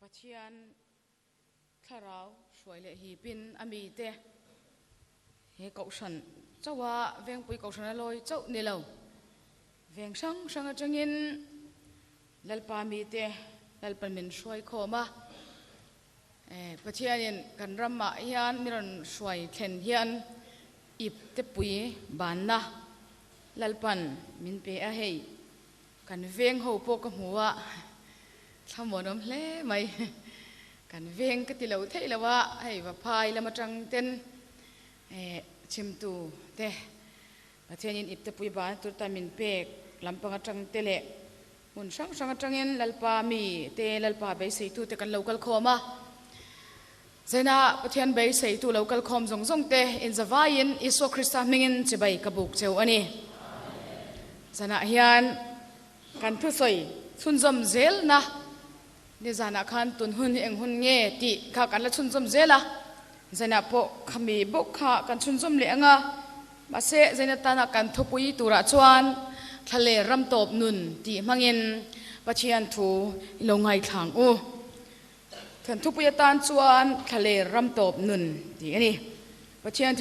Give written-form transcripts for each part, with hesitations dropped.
Pathian thlarau hruai leh hipin a mite he kohhran chauha vengpui kohhran a lawi chauh ni lo, veng hrang hrang atangin Lalpa mite Lalpan min hruai khawm a. Pathianin kan ramah hian mi rawn hruai thlen hian ip te pui banna Lalpan min pe a hei. Kan veng ho pawh ka hmu a, thlamuanawm hle mai. Kan veng ka ti lo theih lo a, hei Vaphai lam atang ten chhimtu te Pathianin ipte pui bana tur tan min pek lampang atang te leh hmun hrang hrang atangin Lalpa mi te Lalpa beiseitu te kan lo kal khawm a. Zaina Pathian beiseitu lo kal khawm zawng zawng te inzavaiin Isua Krista hmingin chibai ka buk cheu a ni. Zanah hian kan thusawi chhunzawm zelna nizanah khan tun hun hi eng hun nge tih kha kan la chhunzawm zel a, Zainah pawh khami bawk kha kan chhunzawm leh ang a, mahse Zaina tana kan thupui turah chuan Thlaler ram tawp nun tih hmangin Pathian thu i lo ngaithlang u. Kan thupui atan chuan Thlaler ram tawp nun tih a ni. Pathian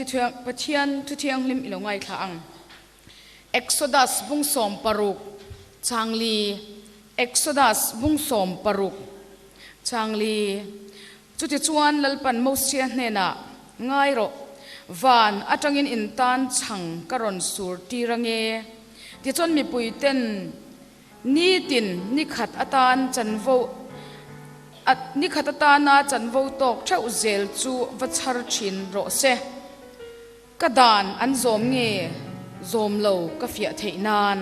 Pathian thuthianghlim i lo ngaithla ang. Exodus bung 16 changli Exodus bung 16 changli Chutichuan Lalpan Mosia hnenah, Ngai rawh, van atangin in tan chhang ka rawn sur tir ange. Tichuan mipuiten nitin nikhat atan chanvo nikhat atana chanvo tawk theuh zel chu va chhar thin rawh se. Ka dan an zawm nge zawm lo ka fiah theih nan,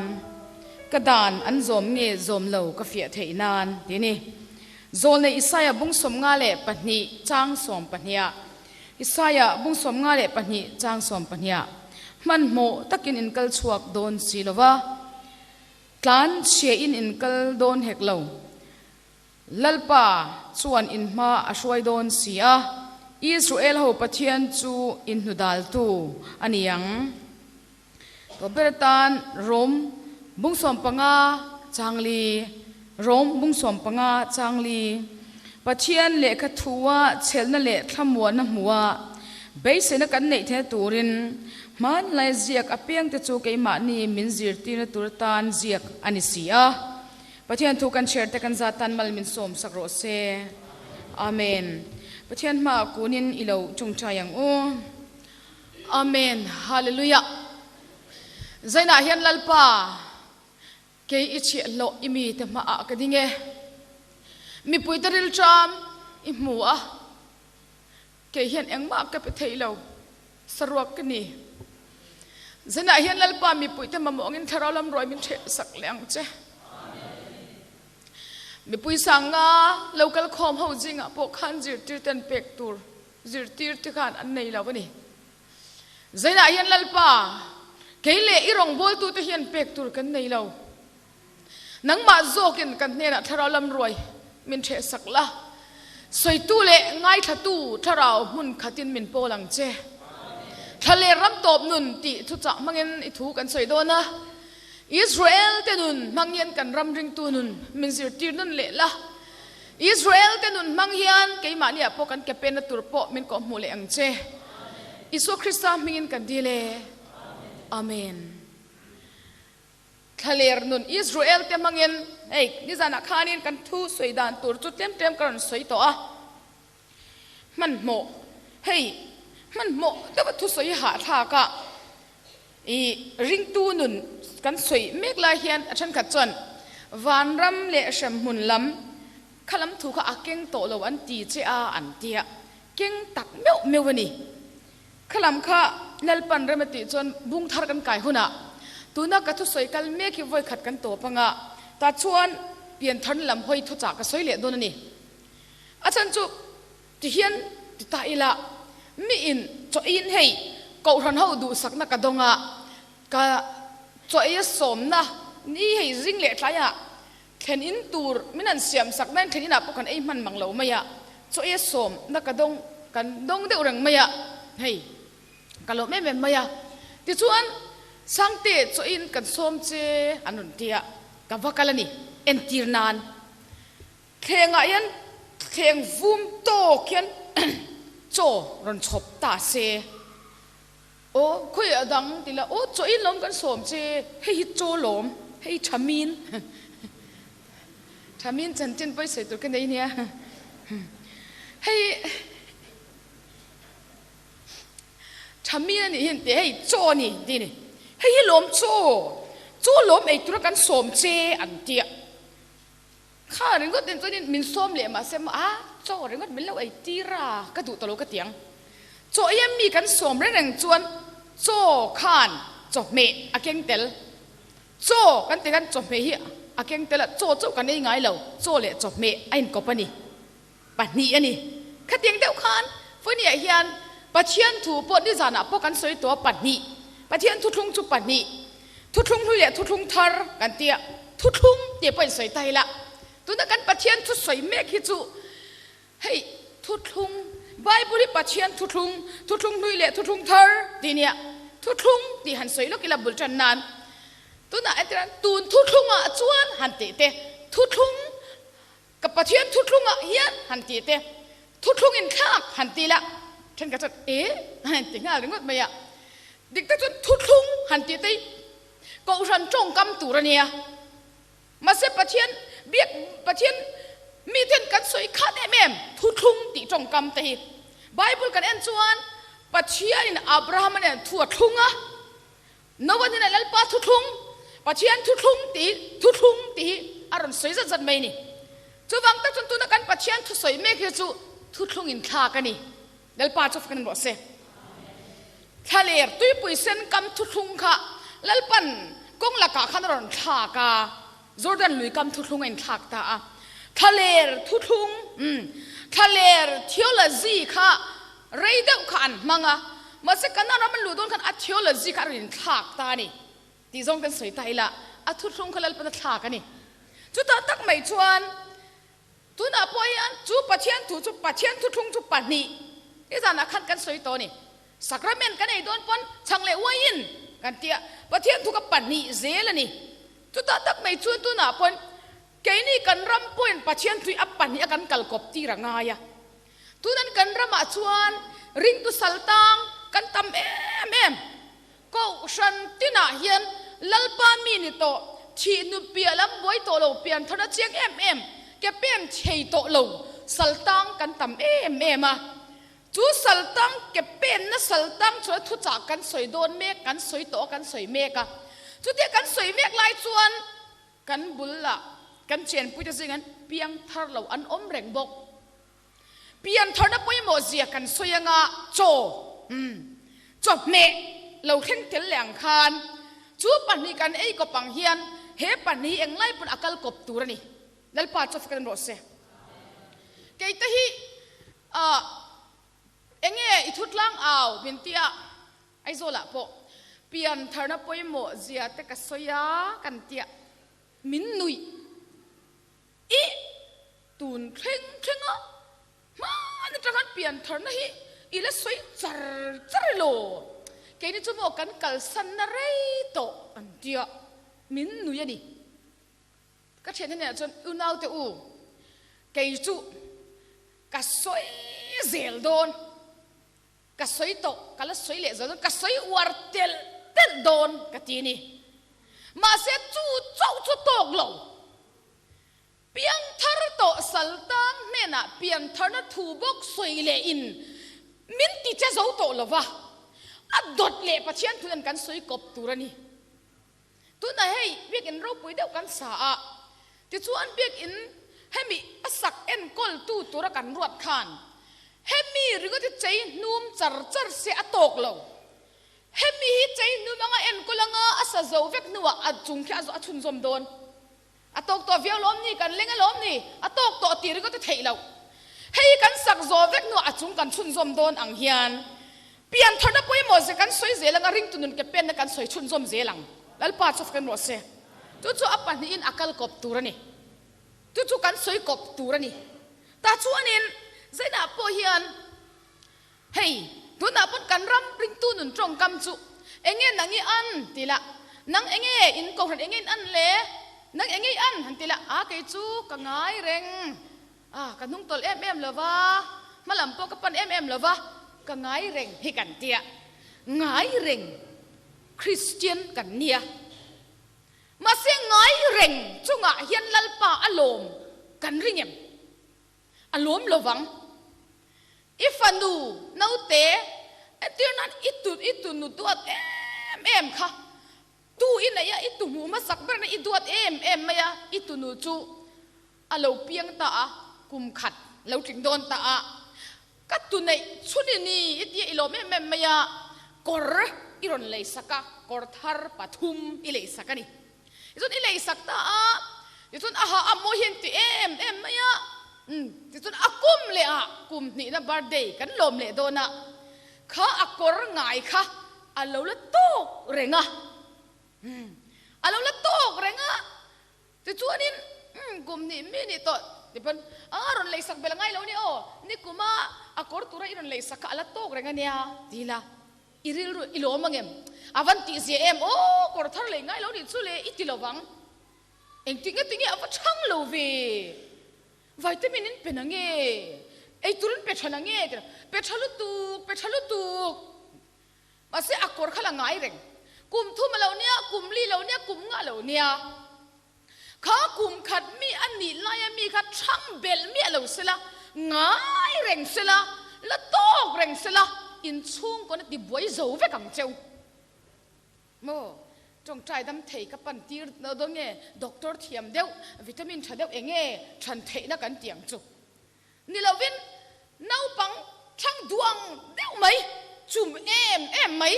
ka dan an zawm nge zawm lo ka fiah theih nan ti a ni. Zawlnei Isaiah bung 52 chang 12 ah, Isaiah bung 52 chang 12 ah, Hmanhmawh takin in kal chhuak dawn si lo va, tlan chhia in in kal dawn hek lo. Lalpa chuan in hma a hruai dawn si a, Israel ho Pathian chu in hnudaltu a ni ang. Tawh ber atan Rom bung 15 chang li, Rom bung 15 chang li, Pathian lehkha thua chhelna leh thlamuanna hmua beiseina kan neih theihna turin hmanlai ziak apiangte chu keimahni min zirtirna tur atan ziak a ni si a. Pathian thu kan share te kan zat tan mal min sawm sak rawh se. Amen. Pathian hmaah kunin i lo tawngtai ang u. Amen. Hallelujah. Zainah hian Lalpa kei i chhiah hlawh i mi te hmaah ka ding e. Mipui te rilṭam i hmu a, kei hian engmah ka pe thei lo, saruak ka ni. Zanah hian Lalpa mipuite mamawh angin thlarau lam ruai min ṭheh sak leh ang che. Mipui sanga lo kal khawm ho zingah pawh khan zirtir ten pek tur zirtir te khan an nei lo a ni. Zanah hian Lalpa, kei leh i rawngbawltute hian pek tur kan nei lo. Nangmah zawkin kan hnenah thlarau lam ruai min ṭheh sak la, sawitu leh ngaithlatu thlarau hmun khatin min pawl ang che. Thla leh ram tawp nun tih thuchah hmangin i thu kan sawi dawn a, Israel te nun hmang hian kan ram ringtu nun min zirtir nun leh la, Israel te nun hmang hian keimahniah pawh kan ke penna tur pawh min kawhhmuh leh ang che. Isua Krista hmingin kan dil e. Amen. Thlaler nun Israel te hmangin hei nizanah khanin kan thu sawi dan tur chu tlem tlem ka rawn sawi tawh a, hmanhmawh hei hmanhmawh deuha thu sawi hahthlak a i ringtu nun kan sawi mek lai hian a thenkhat chuan vanram leh hremhmun lam kha lam thu kha a keng tawh lo an ti che a an tia keng tak meuh meuh a ni. Khalam kha Lalpan rem a tih chuan bung thar kan kai hunah tuna ka thusawi kal mek hi vawikhat kan tawp anga tah chuan pian tharna lam hawi thuchah ka sawi leh dawn a ni. A chhan chu ti hian ti ta ila mi in chaw eiin hei Kohhran ho duhsakna ka dawng a, ka chaw ei a sawmna ni hei zing leh tlaiah thlen in tur min han siam sak nain thlen inah pawh kan ei hman mang lo mai a, chaw ei a sawmna ka dawng kan dawng deuh reng mai a, hei ka lawm em em mai a. Tichuan Sangte chaw in kan sawm che an rawn ti a, ka va kal a ni entir nan thlengah hian. thleng vum tawk hian chaw rawn chhawp ta se. Aw, khawi a dang ti la, aw chaw in lawm kan sawm che, hei hi chaw lawm, hei tha min, tha min chanchin pawi sawi tur ka nei nia, hei tha min a nih hi an ti, hei chaw a ni an ti a ni, hei hi lawm chaw, chaw lawm ei tura kan sawm che an ti a. Kha ringawt in chuanin min sawm leh mahse maw a chaw ringawt min lo ei tir a ka duh ta lo ka ti ang. Chaw ei a mi kan sawm reng reng chuan chaw khan chawhmeh a keng tel. Chaw kan ti khan chawhmeh hi a keng tel a, chaw chauh kan ei ngai lo, chaw leh chawhmeh a inkawp a ni. Pahnih a ni. Khatiang deuh khan Fawniah hian Pathian thu pawh nizanah pawh kan sawi tawh a pahnih. Pathian thuthlung chu pahnih. Thuthlung hlui leh thuthlung thar kan ti a, thuthlung tih pawh in sawi ta ila. Tuna kan Pathian thu sawi mek hi chu hei thuthlung, Bible hi Pathian thuthlung, thuthlung hlui leh thuthlung thar tih nia. Thuthlung tih han sawi lawk ila bul tan nan. Tunah entirah tun thuthlungah chuan han tih te, thuthlung Ka Pathian thuthlungah hian han ti te, thuthlung in thlak han ti la, thenkhat chuan e han ti nghal ringawt mai a. Dik tak chuan thuthlung han ti te hi Kohhran tawngkam tur a nia. Mahse Pathian biak Pathian miten kan sawi khat em em thuthlung tih tawngkam te hi. Bible kan en chuan Pathianin Abraham-a nen thu a thlung a. Noah hnenah Lalpa thuthlung, Pathian thuthlung tih thuthlung tih hi a rawn sawi zat zat mai a ni. Chuvang tak chuan tuna kan Pathian thusawi mek hi chu thuthlung inthlak a ni. Lalpa chu fak in rawh se. Thlaler tuipui sen kam thuthlung kha Lalpan kawng lakah khan a rawn thlak a, Jordan lui kam thuthlung a inthlak ta a. Thlaler thuthlung, umm, thlaler theology kha rei deuh kha an hmang a, mahse Kanaan ram an luh dawn khan a theology kha a rawn inthlak ta a ni tih zawng kan sawi ta ila, a thuthlung kha Lalpan a thlak a ni. Chutah tak mai chuan tunah pawh hian chu Pathian thu chu Pathian thuthlung chu pahnih i zanah khan kan sawi tawh a ni. Sacrament kan ei dawn pawn chhang leh uaiin kan tia Pathian thu kha pahnih zel a ni. Chutah tak mai chuan tunah pawn keini kan ram pawhin Pathian tui a pahnih a kan kal kawp tir a ngai a. Tunan kan ramah chuan ringtu saltang kan tam em em. Kohhran tinah hian Lalpa mi ni tawh, thih nu piah lam buai tawh lo, pian thar a chiang em em, ke pen thei tawh lo saltang kan tam em em a. Chu saltang ke penna saltang chuan thuchah kan sawi dawn mek, kan sawi tawh a, kan sawi mek a. Chutia kan sawi mek lai chuan kan bulah kan chenpuite zingah piang thar lo an awm reng bawk. Pian tharna pawimawh zia kan sawi anga chaw, umm, chawhmeh lo thleng tel leh ang khan chu pahnih kan ei kawp ang hian he pahnih hi englai pawn a kal kawp tur a ni. Lalpa chu fak in rawh se. Keite hi ah enge i thutlang au min tia Aizawlah pawh pian tharna pawimawh zia te ka sawi a kan tia min nuih i tun thleng thleng a hman atang khan pian tharna hi i la sawi char char elo keini chu maw kan kalsan na rei tawh an tia min nuih a ni. Ka thian hnenah chuan, Unaute u, kei chu ka sawi zel dawn, ka sawi tawh, ka la sawi leh zel dawn, ka sawi uar telh telh dawn ka ti a ni. Mahse chu chauh chu tawk lo. Piangthar tawh Saltang hnenah piantharna thu bawk sawi leh in min ti che zo tawh lo va, a dawt leh Pathian thu nen kan sawi kawp tur a ni. Tunah hei biakinn ropui deuh kan sa a, tichuan biakinn hemi a sak enkawltu tura kan ruat khan hemi ringawt hi chei hnum char char se a tawk lo. Hemi hi chei hnum anga enkawl anga a sa zo vek hnuah a chung khi a chhunzawm dawn. A tawk tawh viau lawm ni, kan leng alawm ni, a tawk tawh tih ringawt a theih loh. Hei kan sak zawh vek hnuah a chung kan chhunzawm dawn ang hian piantharna pawimawh ze kan sawi zel ang a, ringtu nun ke penna kan sawi chhunzawm zel ang. Lalpa chu fak in rawh se. Chu chu a pahnihin a kal kawp tur a ni. Chu chu kan sawi kawp tur a ni. Tah chuanin Zainah pawh hian Hei, tunah pawn kan ram ringtu nun tawngkam chu enge nang i an ti la, nang enge in kohhran enge in an le, nang enge i an han ti la, a kei chu ka ngai reng a, ka hnungtawlh em em lo va, hma lam pawh ka pan em em lo va, ka ngai reng hi kan tia. Ngai reng Kristian kan nia. Mahse ngai reng chungah hian Lalpa a lawm kan ring em? A lawm lo vang. I fanu naute entir nan i tu i tunu duat em em kha tu i neih a, i tu hmuh hmasak ber na i duat em em mai a, i tunu chu a lo piang ta a, kum khat lo tling dawn ta a, ka tu neih chhun i ni i tia i lawm em em mai a, kawr i rawn leisak a, kawr thar pathum i leisak a ni. Tichuan i leisak ta a, tichuan a ha a mawi hian ti em em mai a, umm tichuan a kum leh ah kum hnihna birthday kan lawm leh dawn a, kha a kawr ngai kha a lo la tawk reng a, umm a lo la tawk reng a, tichuanin umm kum hnih mi nih tawh tipawn a rawn leisak bel ngai lo a ni aw, nikuma a kawr tura i rawn leisak kha a la tawk reng a nia ti ila. I rilru i lawm ang em? A van tih zia em? Aw, kawr thar lei ngai lo nih chu le, i ti lo vang. Engti nge tinge a va chhang lo ve? Vitamin in pe na nge? Eitur in pe tha na nge? Ti pe tha lutuk, pe tha lutuk. Mahse a kawr kha la ngai reng. Kum thum a lo nia, kum li lo nia, kum nga lo nia. Kha kum khat mi a nih laia mi kha thlang belh miah lo sela, ngai reng sela, la tawk reng sela, inchhungkawn a ti buai zo vek ang cheu. Maw, tawngtai dam thei ka pan tir dawn nge, doctor thiam deuh, vitamin tha deuh eng nge than theihna kan ti ang chu. Ni lovin naupang thlang duang deuh mai, chum em em mai,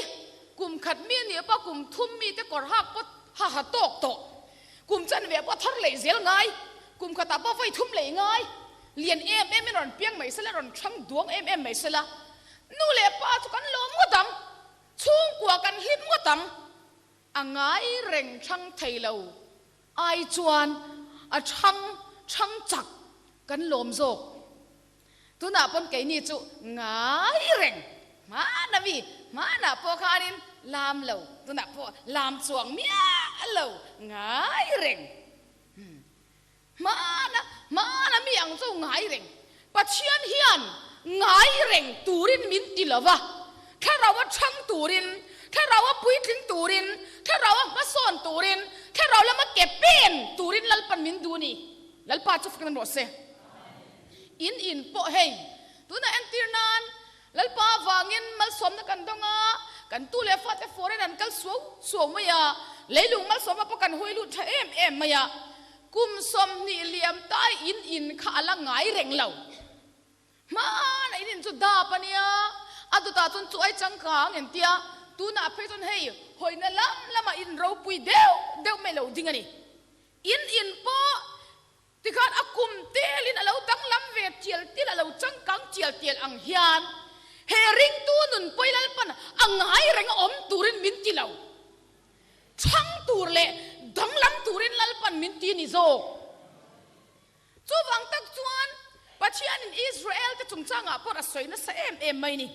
kum khat mi a nih pawh kum thum mi te kawr hak pawh ha ha tawk tawh, kum chanve pawh thar lei zel ngai, kum khatah pawh vawi thum lei ngai, lian em em in rawn piang mai sela, rawn thlang duang em em mai sela, nu leh pa chu kan lawm ngawt ang, chhungkua kan hlim ngawt ang, a ngai reng thlang thei lo. Ai chuan a chhang chhang chak kan lawm zawk. Tunah pawn keini chu ngai reng hmana mi hmanah pawh khanin lam lo, tunah pawh lam chuang miah lo ngai reng. Hmana hmana mi ang chu ngai reng. Pathian hian ngai reng turin min ti lo va, thlarau a chhang turin, thlarau a puitling turin, thlarau a hmasawn turin, thlarau lama ke pen turin Lalpan min duh a ni. Lalpa chu fak nan rawh se. In in pawh hei, tunah entir nan Lalpa avangin malsawmna kan dawng a, kan tu leh fate foreign an kal suau suau mai a, leilung malsawmna pawh kan hawi lut tha em em mai a, kum 20 liam tai in in kha a la ngai reng lo. Hmana in in chu dap a nia, a dawtah chuan chu ai changkang en tia, tunah phei chuan hei hawina lam lamah in ropui deuh deuh mai lo ding a ni. In in pawh Tikhan a kum telin a lo danglam ve tial tial, a lo changkang tial tial ang hian he ringtu nun pawi Lalpan a ngai reng a awm turin min ti lo. Chhang tur leh danglam turin Lalpan min ti ni zawk. Chuvang tak chuan Pathianin Israel te chungchangah pawh a sawi nasa em em mai ni.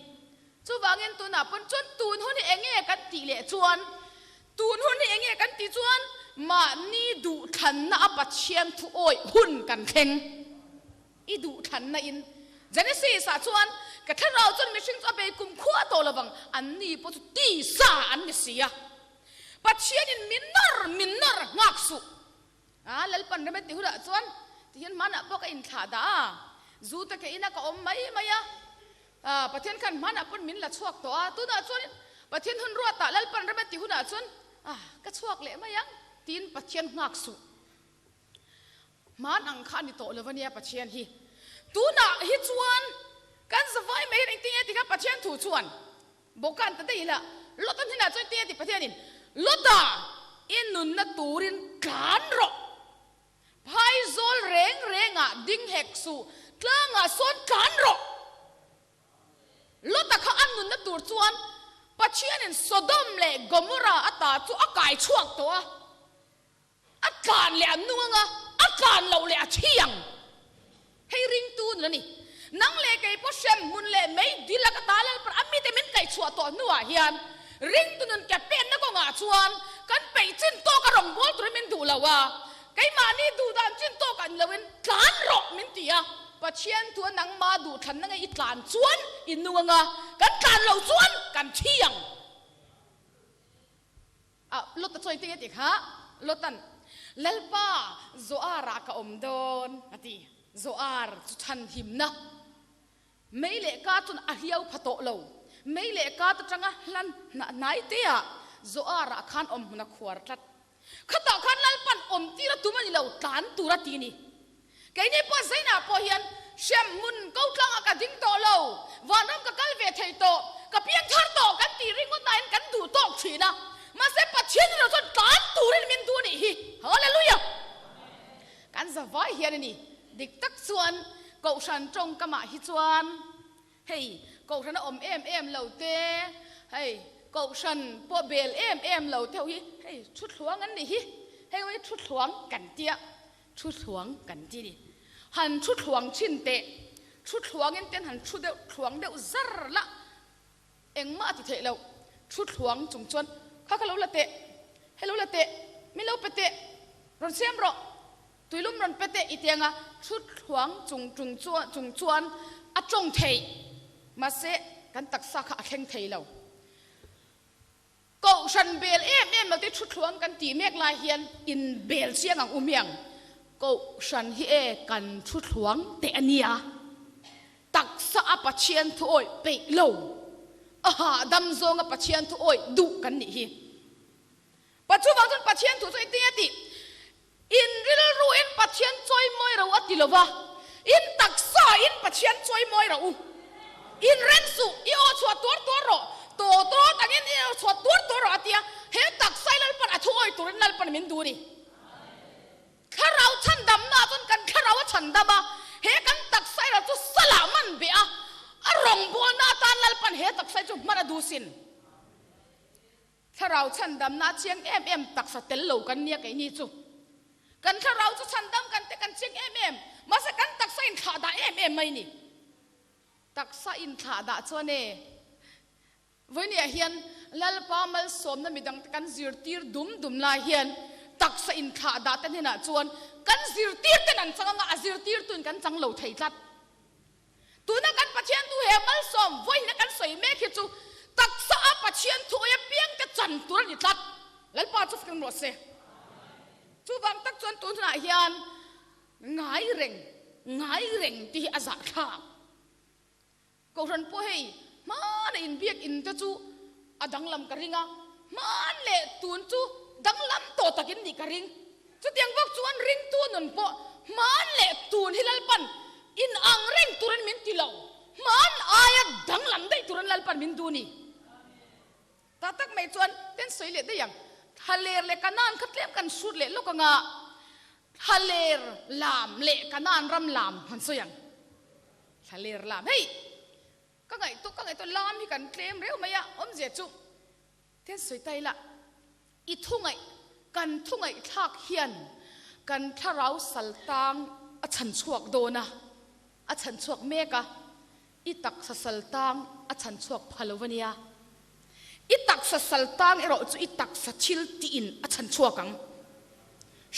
Chuvangin tunah pawn chuan tun hun hi enge kan tih leh chuan Tun hun hi enge kan tih chuan mahni duhthlanna a Pathian thu awih hun kan thleng. I duhthlanna in Genesis ah chuan ka thlarau chuan mihring chu a bei kum khua tawh lovang, an ni pawh chu tisa an ni si a. Pathian in min nawr min nawr nghak suh. A Lalpan rem a ti hunah chuan tihian hmanah pawh ka inthlah dah a, zu te ka ina ka awm mai mai a. Pathian khan hmanah pawn min la chhuak tawh a, tunah chuan Pathian hun ruatah Lalpan rem a ti hunah chuan ka chhuak leh mai ang tiin Pathian nghak suh. Hman ang kha a ni tawh lo ania Pathian hi. Tunah hi chuan kan zavai mai hian engtin nge ti kha Pathian thu chuan bawhkan ta daih ila Lota hnenah chuan engtin nge ti Pathianin Lota i nunna turin tlan rawh. Phaizawl reng rengah ding hek suh, tlangah sawn tlan rawh. Lota kha a nunna tur chuan Pathianin Sodom leh Gomorrah ata chu a kai chhuak tawh a, a tlan leh a nung anga, a tlan loh leh a thi ang. Hei ringtu nun a ni. Nang leh kei pawh hrem hmun leh mei dil a ka ta Lalpan a mite min kaihchhuah tawh hnuah hian ringtu nun ke penna kawngah chuan kan peih chin tawk a rawngbâwl turin min duh lo a, keimahni duhdan chin tawkah ni loin tlan rawh min ti a. Pathian thu a nangma duhthlanna ngei i tlan chuan i nung anga, kan tlan loh chuan kan thi ang. A, Lota chuan engtin nge tih kha? Lotan, Lalpa, Zoar-ah ka awm dawn, a ti. Zoar chu chhanhimna. Mei leh ka chuan a hliau pha tawh lo. Mei leh ka te tanga hlan hnai teah Zoar-ah khan awm hmun a khuar tlat. Khatah khan Lalpan awm tir a tum a ni lo, tlan tur a ti ni. Keini pawh Zainah pawh hian hrem hmun ko tlangah ka ding tawh lo, vanram ka kal ve thei tawh, ka piang thar tawh kan tih ringawt nain kan duh tawk thin a. Mahse Pathian erawh chuan tlan turin min duh a nih hi. Hallelujah! Kan zavai hian a ni. Dik tak chuan Kohhran tawngkamah hi chuan hei Kohhran a awm em em lo te, hei Kohhran pawh bel em em lo te ho hi hei thuthluang an nih hi. Hei ho hi thuthluang kan tia, thuthluang kan ti ni. Han thuthluang thin teh, thuthluangin ten han thu deuh thluang deuh zar la, Engmah a ti theih loh. Thu thluang chung chuan, Kha ka lo la teh, hei lo la teh, min lo pe teh, rawn siam rawh, tuilum rawn pe teh i ti anga thu thluang chung chung chuan chung chuan a tawng theih. Mahse, kan taksa kha a thleng thei lo. Kohhran bel em em lo te thu thluang kan tih mek lai hian in bel chiang ang u hmiang. Kohhran hi e kan thu thluang teh a nia. Taksa a Pathian thu awih peih lo, a hahdam zawnga Pathian thu awih duh kan nih hi. Chuvang chuan Pathian thu chu engtin nge tih? In rilruin Pathian chawimawi ro a ti lo va, in taksain Pathian chawimawi ro u. In reng suh, i aw chhuah tuar tuar rawh, taw tawt angin i aw chhuah tuar tuar rawh a ti a, he taksai Lalpan a thu awih turin Lalpan min duh a ni. Thlarau chhandamna chuan kan thlarau a chhandam a, he kan taksa erawh chu salah man beh a, a rawngbawlna atan Lalpan he taksa hi chu hman a duh sin. Thlarau chhandamna a chiang em em taksa tel lo kan nia keini chu. Kan thlarau chu chhandam kan te kan chiang em em, mahse kan taksa inthlah dah em em mai ni. Taksa inthlah dah chuan e Vawinia hian Lalpa malsawmna midangte kan zirtir dum dum lai hian taksa inthlah dah te hnenah chuan kan zirtir ten an chang anga a zirtirtuin kan chang lo thei tlat. Tuna kan Pathian thu he malsawm vawiina kan sawi mek hi chu taksa a Pathian thu awia piangte chan tur a ni tlat. Lalpa chu fing rawh se. Chuvang tak chuan tun hunah hian ngai reng, ngai reng tih hi a zahthlak. Kohhran pawh hei hmana inbiak in te chu a danglam ka ring a, hman leh tun chu danglam tawh takin nih ka ring. Chutiang bawk chuan ringtu nun pawh hman leh tun hi Lalpan in ang reng turin min ti lo, hman aia danglam daih turin Lalpan min duh a ni. Ta tak mai chuan ten sawi leh daih ang. Thlaler leh Kanaan kha tlem kan hrut leh lawk anga thlaler lam leh Kanaan ram lam han sawi ang. Thlaler lam hei ka ngaihtuah ka ngaihtuah lam hi kan tlem reuh mai a awmzia chu ten sawi ta ila i thu ngaih kan thu ngaihthlak hian kan thlarau sal tang a chhan chhuak dawn a a chhan chhuak mek a i taksa sal tang a chhan chhuak pha lo ania i taksa sal tang erawh chu i taksa thil tiin a chhan chhuak ang.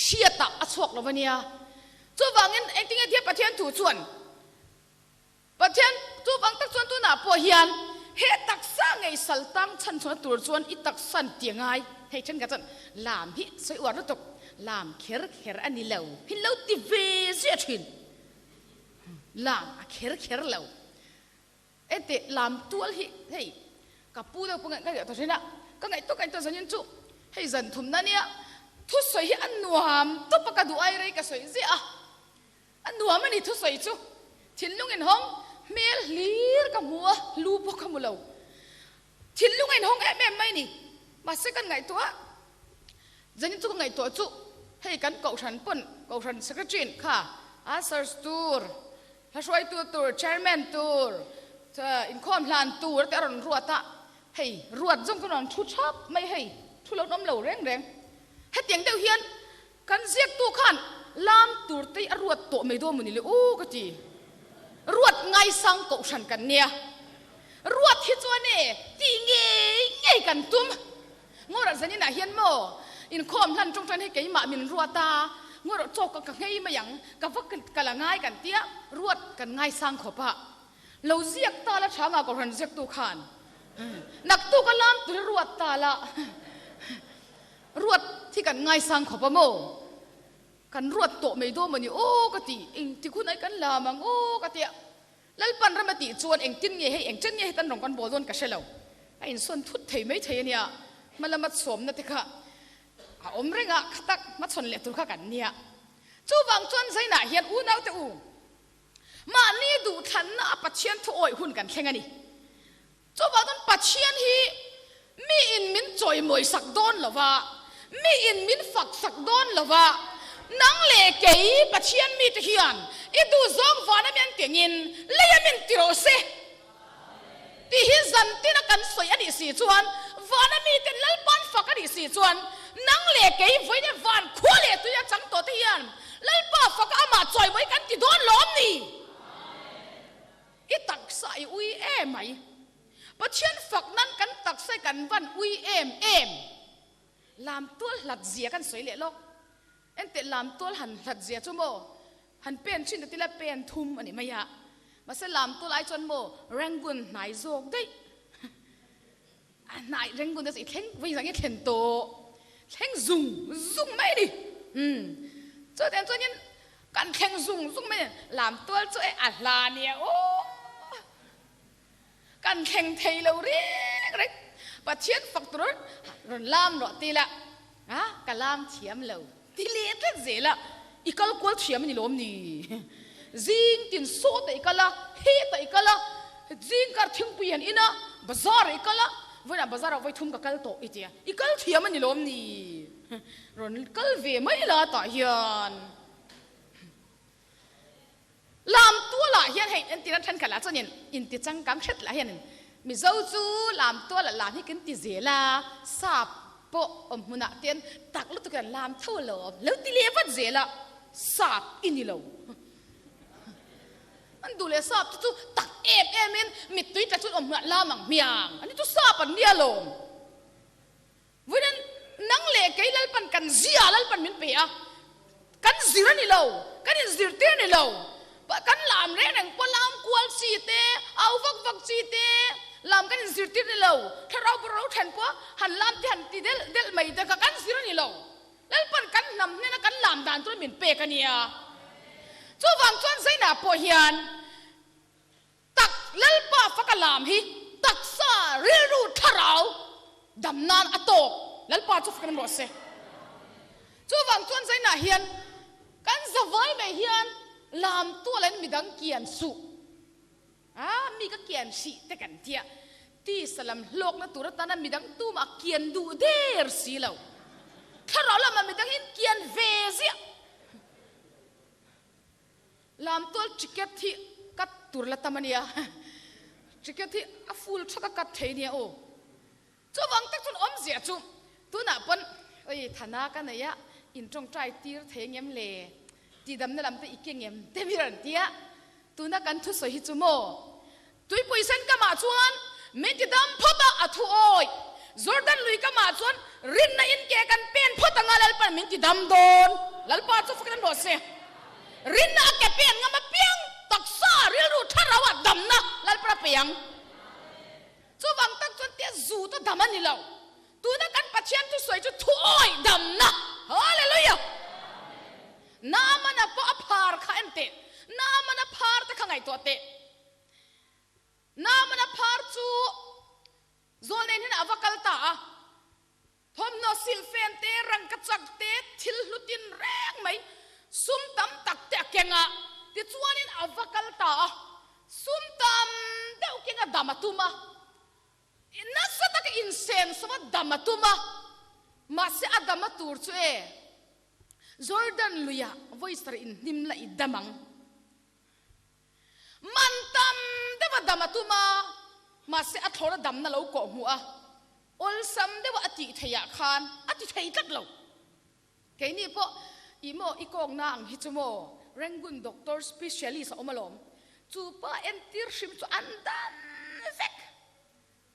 Hriatah a chhuak lo ania. Chuvangin engtinge thil Pathian thu chuan Pathian chuvang tak chuan tunah pawh hian he taksa ngei sal tang chhan chhuahna tur chuan i taksan ti a ngai. Hei thenkhat chuan lam hi sawi uar lutuk, lam kher kher a ni lo hin lo ti ve zia thin. Lam a kher kher lo. Enteh lam tual hi hei ka pu deuh pawh ka ngaihtuah ta thin a, ka ngaihtuah ka ngaihtuah zanin chu hei zan thumna nia thusawi hi a nuam tawp a ka duh ai rei ka sawi ziah a, a nuam a ni thusawi chu thinlung inhawng hmel hlir ka hmu a lu pawh ka hmu lo thinlung a inhawng em em mai ni mahse kan ngaihtuah zanin chu ka ngaihtuah chu hei kan kohhran pawn kohhran secretary in kha a search tur Hla hruaitu tur, chairman tur, inkhawm hlan tur te a rawn ruat a, hei ruat zawng chuan rawn thu thap mai hei, thu lo an awm lo reng reng. Hetiang deuh hian kan ziaktu khan lam tur te hi a ruat tawh mai dawn maw ni le u ka ti. Ruat ngaisang kohhran kan nia. Ruat hi chuan e tih ngei ngei kan tum. Ngawrah zaninah hian maw inkhawm hlan tawngtan hi keimah min ruat a. Ngaw rawh chaw ka ka nghei mai ang, ka va kal a ngai kan tia ruat kan ngaisang khawp a. Lo ziak ta la tha nga Kohhran ziaktu khan naktuk a lam tur i ruat ta la ruat hi kan ngaisang khawp a maw? Kan ruat tawh mai dawn mawni aw ka ti, engtik hun ai kan lam ang aw ka tia Lalpan ram a tih chuan engtin nge hei engchen nge hetan rawng kan bawl dawn ka hre lo. A insawn thut thei mai thei a nia, hmalama chhawmna te kha a awm reng a, kha tak hmachhawn leh tur kha kan nia. Chuvang chuan Zainah hian unaute u, mahni duhthlanna a Pathian thu awih hun kan thleng a ni. Chuvang chuan Pathian hi miin min chawimawi sak dawn lo va, miin min fak sak dawn lo va, nang leh kei Pathian mite hian i duhzawng vana mi an kengin lei a min ti rawh se tih hi zantina kan sawi a nih si chuan, vana miten Lalpan fak a nih si chuan nang leh kei vawiin van khua leh tui a chang tawh te hian Lalpa faka amah chawimawi kan ti dawn lawm ni? I taksa i ui em mai. Pathian fak nan kan taksa i kan van ui em em. Lam tual hlat zia kan sawi leh lawk. Enteh lam tual han hlat zia chu maw han pen thin ta tila pen thum a ni mai a. Mahse lam tual ai chuan maw Rangoon hnai zawk daih. A hnai Rangoon te chu i thleng vawi zang i thlen tawh. Thleng zung zung mai a ni. Umm chutiang chuanin Kan thleng zung zung mai a, lam tual chu e a hla nia aw. Kan thleng thei lo reng reng. Pathian fak tur rawn lam rawh ti la, a ka lam thiam lo ti leh tlat zel a, i kal kual thiam a ni lawm ni? Zing tin saw ta i kal a, he ta i kal a, zing kar thingpui an in a, bazar ah i kal a, vawiinah bazar ah vawi thum ka kal tawh i ti a, i kal thiam a ni lawm ni? Rawn kal ve mai la tah hian Lam tualah hian hei entir an thenkhat lah chuan in inti changkang hret lah hian Mizo chu lam tualah lam hi kan ti zel a, sap pawh awm hmunah te an tak lutuk hian lam tho lo awm lo ti leh vat zel a, sap i ni lo. An duh leh sap te chu tak em em in mittui tla chuan awm hmunah lam ang hmiang, ani chu sap an nia lawm. Vawiin nang leh kei Lalpan kan zia Lalpan min pe a, kan zir a ni lo, kan inzirtir a ni lo. Kan lam reng reng pawh lam kual chi te, au vak vak chi te, lam kan inzirtir a ni lo. Thlarau bawrh ro then pawh han lam te han ti delh delh mai te kha kan zir a ni lo. Lalpan kan hnam hnena kan lam dan tura min pek a nia. Chuvang chuan Zainah pawh hian Tak Lalpa faka lam hi taksa rilru thlarau dam nan a tawk. Lalpa chu fak rem rawh se. Chuvang chuan zainah hian kan zavai mai hian lam tual in midang kian suh a, mi ka kian hrih te kan tia tisa lam hlawkna tur atana midang tumah kian duh der si lo. Thlarau lamah midang in kian ve ziah. Lamtual ticket hi cut tur la tam a nia, ticket hi a full thak a cut thei nia aw. Chuvang tak chuan awmzia chu tunah pawn oi thana ka nei a, in tawngtai tir thei ngem le, tidamna lam te i ke ngem te mi rawn ti a, tuna kan thusawi hi chu maw Tuipui sen kamah chuan min ti dam phawt a, a thu awi. Jordan lui kamah chuan rinna in ke kan pen phawt anga Lalpan min ti dam dawn. Lalpa chu fakin an rawh se. Rinna a ke pen ngam apiang taksa rilru thlarau ah damna Lalpan a pe ang. Chuvang tak chuan tia zu ta dam a ni lo. Tuna kan Pathian thusawi chu thu awi damna. Hallelujah! Naamana pawh a phar kha en teh. Naamana phar te kha ngaihtuah teh. Naamana phar chu Zawlnei hnenah a va kal ta a, thawmhnaw silhfen te, rangkachak te, thil hlutin reng mai, sum tam tak te a keng a, tichuanin a va kal ta a, sum tam deuh kenga dam a tum a, nasa taka insenso a dam a tum a, mahse a dam a tur chu e, Jordan luiah vawi sarih inhnim la i dam ang. Man tam deuh a dam a tum a, mahse a thlawr a damna lo kawh hmuh a, awlsam deuh a tih theih ah khan a ti thei tlat lo. Keini pawh ih maw i kawkna ang hi chu maw Rangoon doctor specialist a awm alawm, chu pa entir hrim chu an dam vek.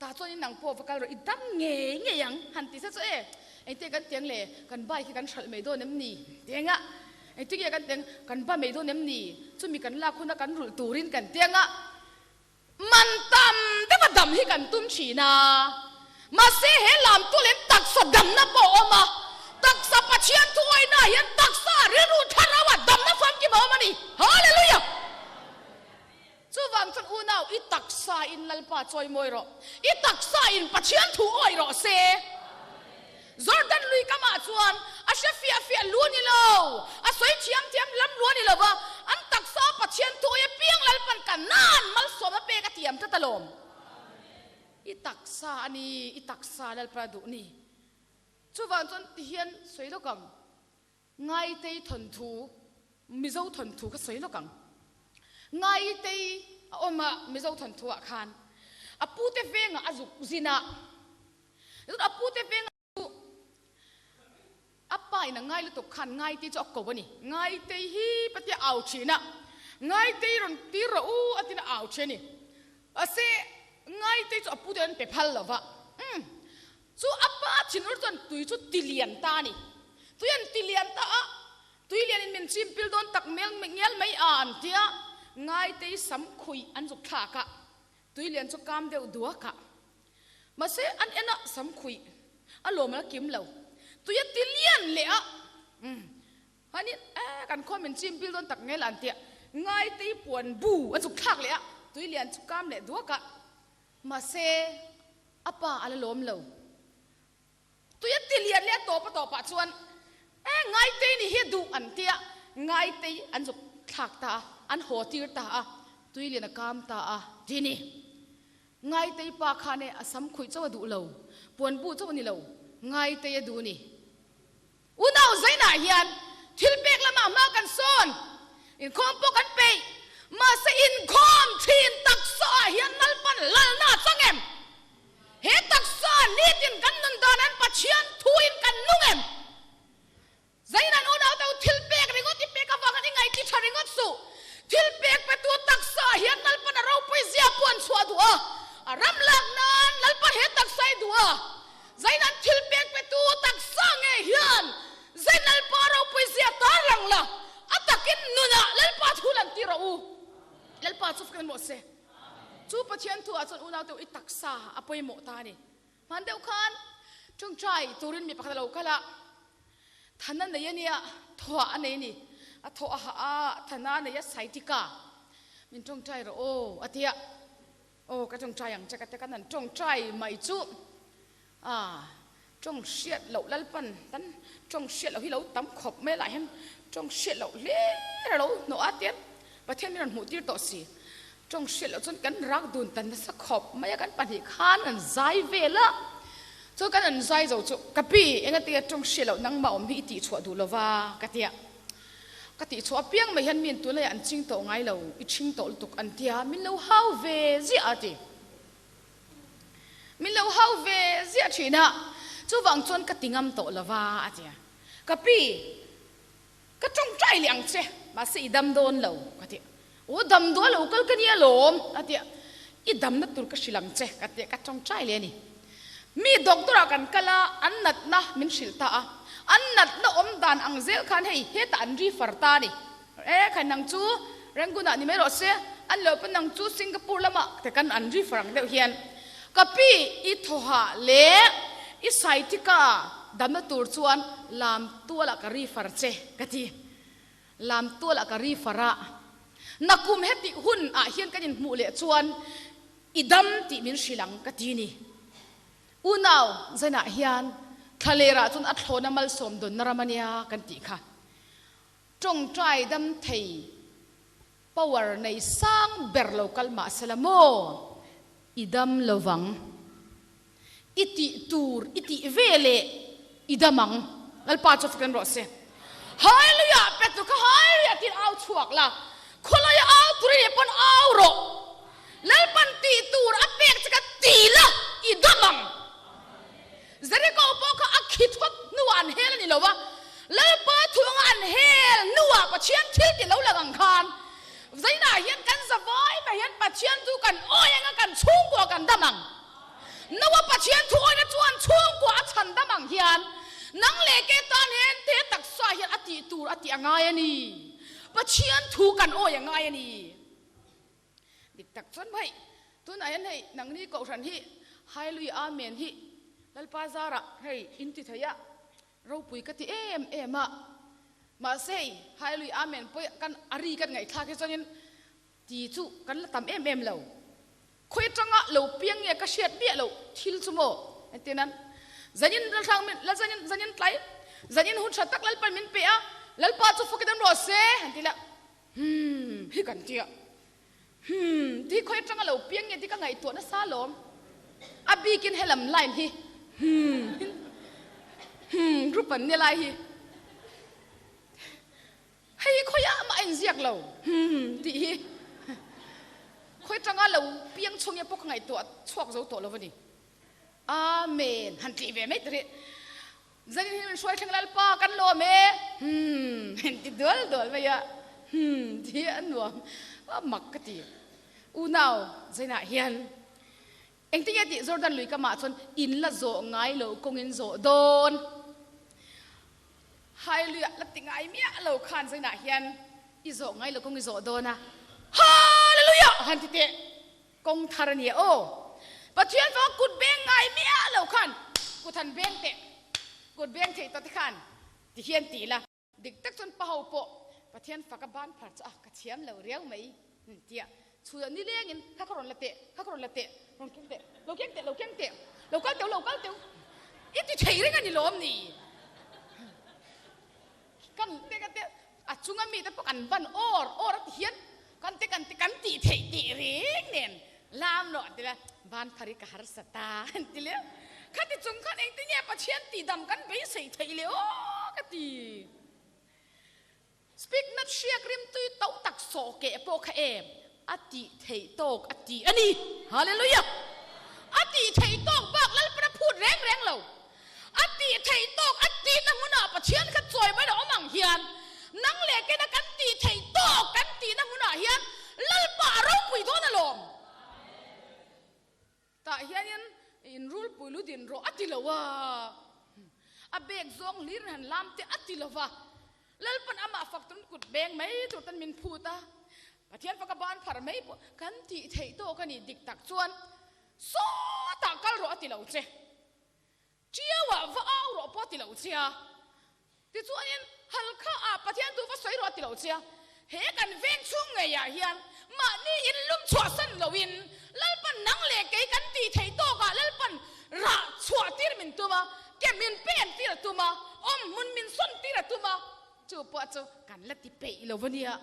Tah chuan in nang pawh va kal rawh, i dam ngei ngei ang han ti se chu e, engtiang kan tiang le, kan bike hi kan hralh mai dawn em ni? Ti eng a. Engtin nge kan teng, kan ba mai dawn em ni? Chumi kan lak huna kan rulh turin kan teng a, man tam deuha dam hi kan tum thin a. Mahse he lam tu leh taksa damna pawh a awm a, taksa Pathian thuawihna hian taksa rilru thlarau ah damna famkim a awm a ni. Hallelujah! Chuvang chuan unau, i taksa in Lalpa chawi mawi rawh, i taksa in Pathian thu awih rawh se. Jordan lui kamah chuan a hre fiah fiah lu a ni lo, a sawi thiam thiam lam lu a ni lo va, an taksa Pathian thu awih apiang Lalpan ka nan malsawmna pek a tiam tlat alawm. I taksa a ni, i taksa Lalpa duh ni. Chuvang chuan tihian sawi lawk ang. Ngaitei thawnthu, Mizo thawnthu ka sawi lawk ang. Ngaitei a awm a Mizo thawnthu ah khan a pute vengah a zuk zin a, chuan a pute vengah chu a pa in a ngai lutuk khan Ngaitei chu a ko a ni. Ngaitei hi patia au thin a, Ngaitei rawn tir rawh u a tiin a au thin a ni. Mahse Ngaitei chu a pute an pe phal lo va, umm. Chu a pa thinur chuan tui chu ti lian ta a ni. Tui an ti lian ta a, tui lianin min chim pil dawn tak mel ngial mai a an ti a, Ngaitei sam khuih an zuk thlak a, tui lian chu kam deuh duak a. Mahse an en a, sam khuih a lawm a kim lo. Tui a ti lian leh a, umm Hani e kan khua min chim pil dawn tak ngel an ti a, Ngaitei puan bu an zuk thlak leh a, tui lian chu kam leh duak a. Mahse a pa a la lawm lo. Tui a ti lian leh a tawp a tawpah chuan e Ngaitei ni hi duh an ti a, Ngaitei an zuk thlak ta a, an haw tir ta a, tui lian a kam ta a ti ni. Ngaitei pa khan e a sam khuih chauh a duh lo, puan bu chauh a ni lo, Ngaitei a duh ni. Unau Zainah hian thil pek lamah hma kan sawn, inkhawm pawh kan peih, mahse inkhawm thin taksaah hian Lalpan lalna a chang em? He taksa nitin kan nun dan an Pathian thuin kan nung em? Zaina'n unau te u thil pek ringawt i pek avang hian i ngaihti tha ringawt suh. Thil pek petu taksaah hian Lalpan a ropui zia pawh an chhuah duh a, a ram lak nan Lalpan he taksa i duh a, Zainan thil pek petu taksa nge hian Zain Lalpa ropui zia tar lang la, a takin nunah Lalpa thu lan tir rawh u. Lalpa chu fak emaw se. Chu Pathian thu ah chuan unau te u i taksa a pawimawh ta a ni. Hman deuh khan tawngtai turin mi pakhat a lo kal a, Thana nei a nia, thawh a nei a ni. A thawh a hah a, Thana a nei a, Saitika min tawngtai rawh aw a ti a. Aw ka tawngtai ang che ka ti a, kan han tawngtai mai chu ah tawng hriat loh Lalpan tan tawng hriat loh hi lo tam khawp mai lah hian tawng hriat loh hlir a lo hnawh a tian Pathian min rawn hmuh tir tawh si. Tawng hriat loh chuan kan rak dun ta nasa khawp mai a, kan pahnih khan kan zai vel a, chuan kan han zai zo chu ka pi engatinge tawng hriat loh nangmah awm hi i tihchhuah duh lova ka ti a. Ka tih chhuah apiang mai hian mi in tunlaiah an ching tawh ngai lo, i ching tawh lutuk an tia, min lo hau ve ziah a ti. Min lo hau ve ziah thin a, chuvang chuan ka ti ngam tawh lo va a ti a. Ka pi, ka tawngtai leh ang che, mahse i dam dawn lo ka ti a. Aw dam duah lo kal ka nia lawm a ti a, i damna tur ka hrilh ang che ka ti a, ka tawngtai leh a ni. Mi doctor ah kan kal a, an natna min hrilh ta a, an natna awm dan ang zel khan hei hetah an refer ta a ni. E khai nang chu Rangoon ah ni mai rawh se, an lo pawn nang chu Singapore lamah te kan an refer ang deuh hian ka pi i thawhah leh i sciatica damna tur chuan lam tualah ka refer che ka ti. Lam tualah ka refer a, nakum hetih hun ah hian kan inhmuh leh chuan I dam tih min hrilh ang ka ti ni. Unau zanah hian thlalerah chuan a thlawna malsawm dawnna ram a nia kan tih kha. Tawngtai dam thei power nei sang ber lo kal mah sela maw i dam lovang. I tih tur i tih ve leh i dam ang. Lalpa chu fak en rawh se. Hallelujah Petru kha Hallelujah tiin au chhuak la. Khawlaia au tur i nih pawn au rawh. Lalpan tih tur a pek che kha ti la i dam ang. Jericho pawh kha a khi thawt hnuah an hel a ni lo va. Lalpa thuanga an hel hnuah Pathian thil ti lo lang ang khan Zainah hian kan zavai mai hian Pathian chu kan awi anga kan chhungkua kan dam ang. Noa Pathian thu awina chuan chhungkua a chhan dam ang hian. Nang leh ke tan hian he taksa hian a tih tur a tih a ngai a ni. Pathian thu kan awi a ngai a ni. Dik tak chuan hei tunah hian hei nangni kohhran hi Hallelujah Amen hi Lalpa zarah hei in ti thei a, ropui ka ti em em a. Mahse hei Hallelujah Amen pawh kan a ri kan ngaihthlak hi chuanin ti chu kan la tam em em lo. Khawi atanga lo piang nge ka hriat miah loh thil chu maw? Engtin an zanin lalhrang min la zanin zanin tlai zanin hun tha tak Lalpan min pe a, Lalpa chu fawk in an rawh se an ti la. Humm hi kan tia. Humm ti khawi atanga lo piang nge ti ka ngaihtuah nasa alawm. A bikin helam line hi humm humm group an nia lai hi. Hei hi khawiah mah a inziak lo humm tih hi khawi atanga lo piang chhung nge pawh ka ngaihtuah chhuak zo tawh lo a ni. Amen han tih ve mai ta rih. Zanin hi min hruai thleng Lalpa kan lawm e humm han ti dual dual mai a humm tih hi a nuam a mak ka ti. Unau zainah hian engtin nge tih Jordan lui kamah chuan in la zawh ngai lo kawngin zawh dawn. Hallelujah la ti ngai miah lo khan zainah hian i zawh ngai lo kawng i zawh dawn a Hallelujah han ti teh. Kawng thar a nia aw. Pathian fanga kut beng ngai miah lo khan kut han beng teh, kut beng theih tawh te khan ti hian ti ila. Dik tak chuan pa ho pawh Pathian faka ban phar chu a ka thiam lo riau mai tia chhuah ni lengin kha ka rawn la teh, kha ka rawn la teh, rawn keng teh, lo keng teh, lo keng teh, lo kal teu, lo kal teu i ti thei reng a ni lawm ni? Kan te kan te a chunga mite pawh kan ban awr awr a ti hian kan te kan te kan tih theih tih reng nen lam rawh an ti la ban phar hi ka harsa ta an ti leh khati chung khan engtin nge Pathian tihdam kan beisei theih leh aw ka ti. Speak nat hriak rimtui to tak sawh keh pawh kha em a tih theih tawk a ti a ni. Hallelujah! A tih theih tawk bak Lalpan a phut reng reng lo. A tih theih tawk a tihna hmunah Pathian kha chawi mai lo awm ang hian nang leh kena kan tih theih tawk kan tihna hmunah hian Lalpa a ropui dawn alawm. Tah hianin in rulpui lu din rawh a ti lo a, a bek zawng hlir han lam te a ti lo va, Lalpan amah fak turin kut beng mai tur ten min phut a, Pathian faka ban phar mai pawh kan tih theih tawk a ni dik tak chuan sawtah kal rawh a ti lo che. Ṭiauah va au rawh pawh ti lo che a, tichuanin Halkhaah Pathian tu va sawi rawh a ti lo che a, he kan veng chhung ngeiah hian mahni in lum chhuahsan loin Lalpan nang leh kei kan tih theih tawkah Lalpan rah chhuah tir min tum a, ke min pen tir a tum a, awm hmun min sawn tir a tum a, chu pawh chu kan la ti peih lo va nia.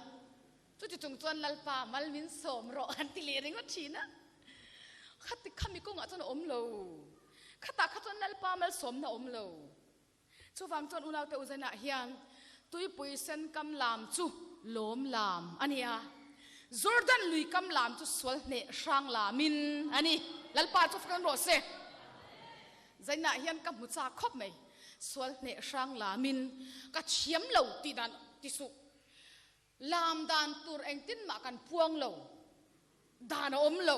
Chuti chung chuan Lalpa mal min sawm rawh an ti leh ringawt thin a. Khati khami kawngah chuan a awm lo. Khatah kha chuan Lalpa malsawmna a awm lo. Chuvang chuan unaute Uzainah hian tuipui sen kam lam chu lawm lam a ni a, Jordan lui kam lam chu sual hneh hrang lamin a ni. Lalpa chu fak rawh se. Zainah hian ka hmu chak khawp mai. Sual hneh hrang lamin ka thiam lo tih dan ti suh. Lam dan tur engtin mah kan puang lo, dan a awm lo.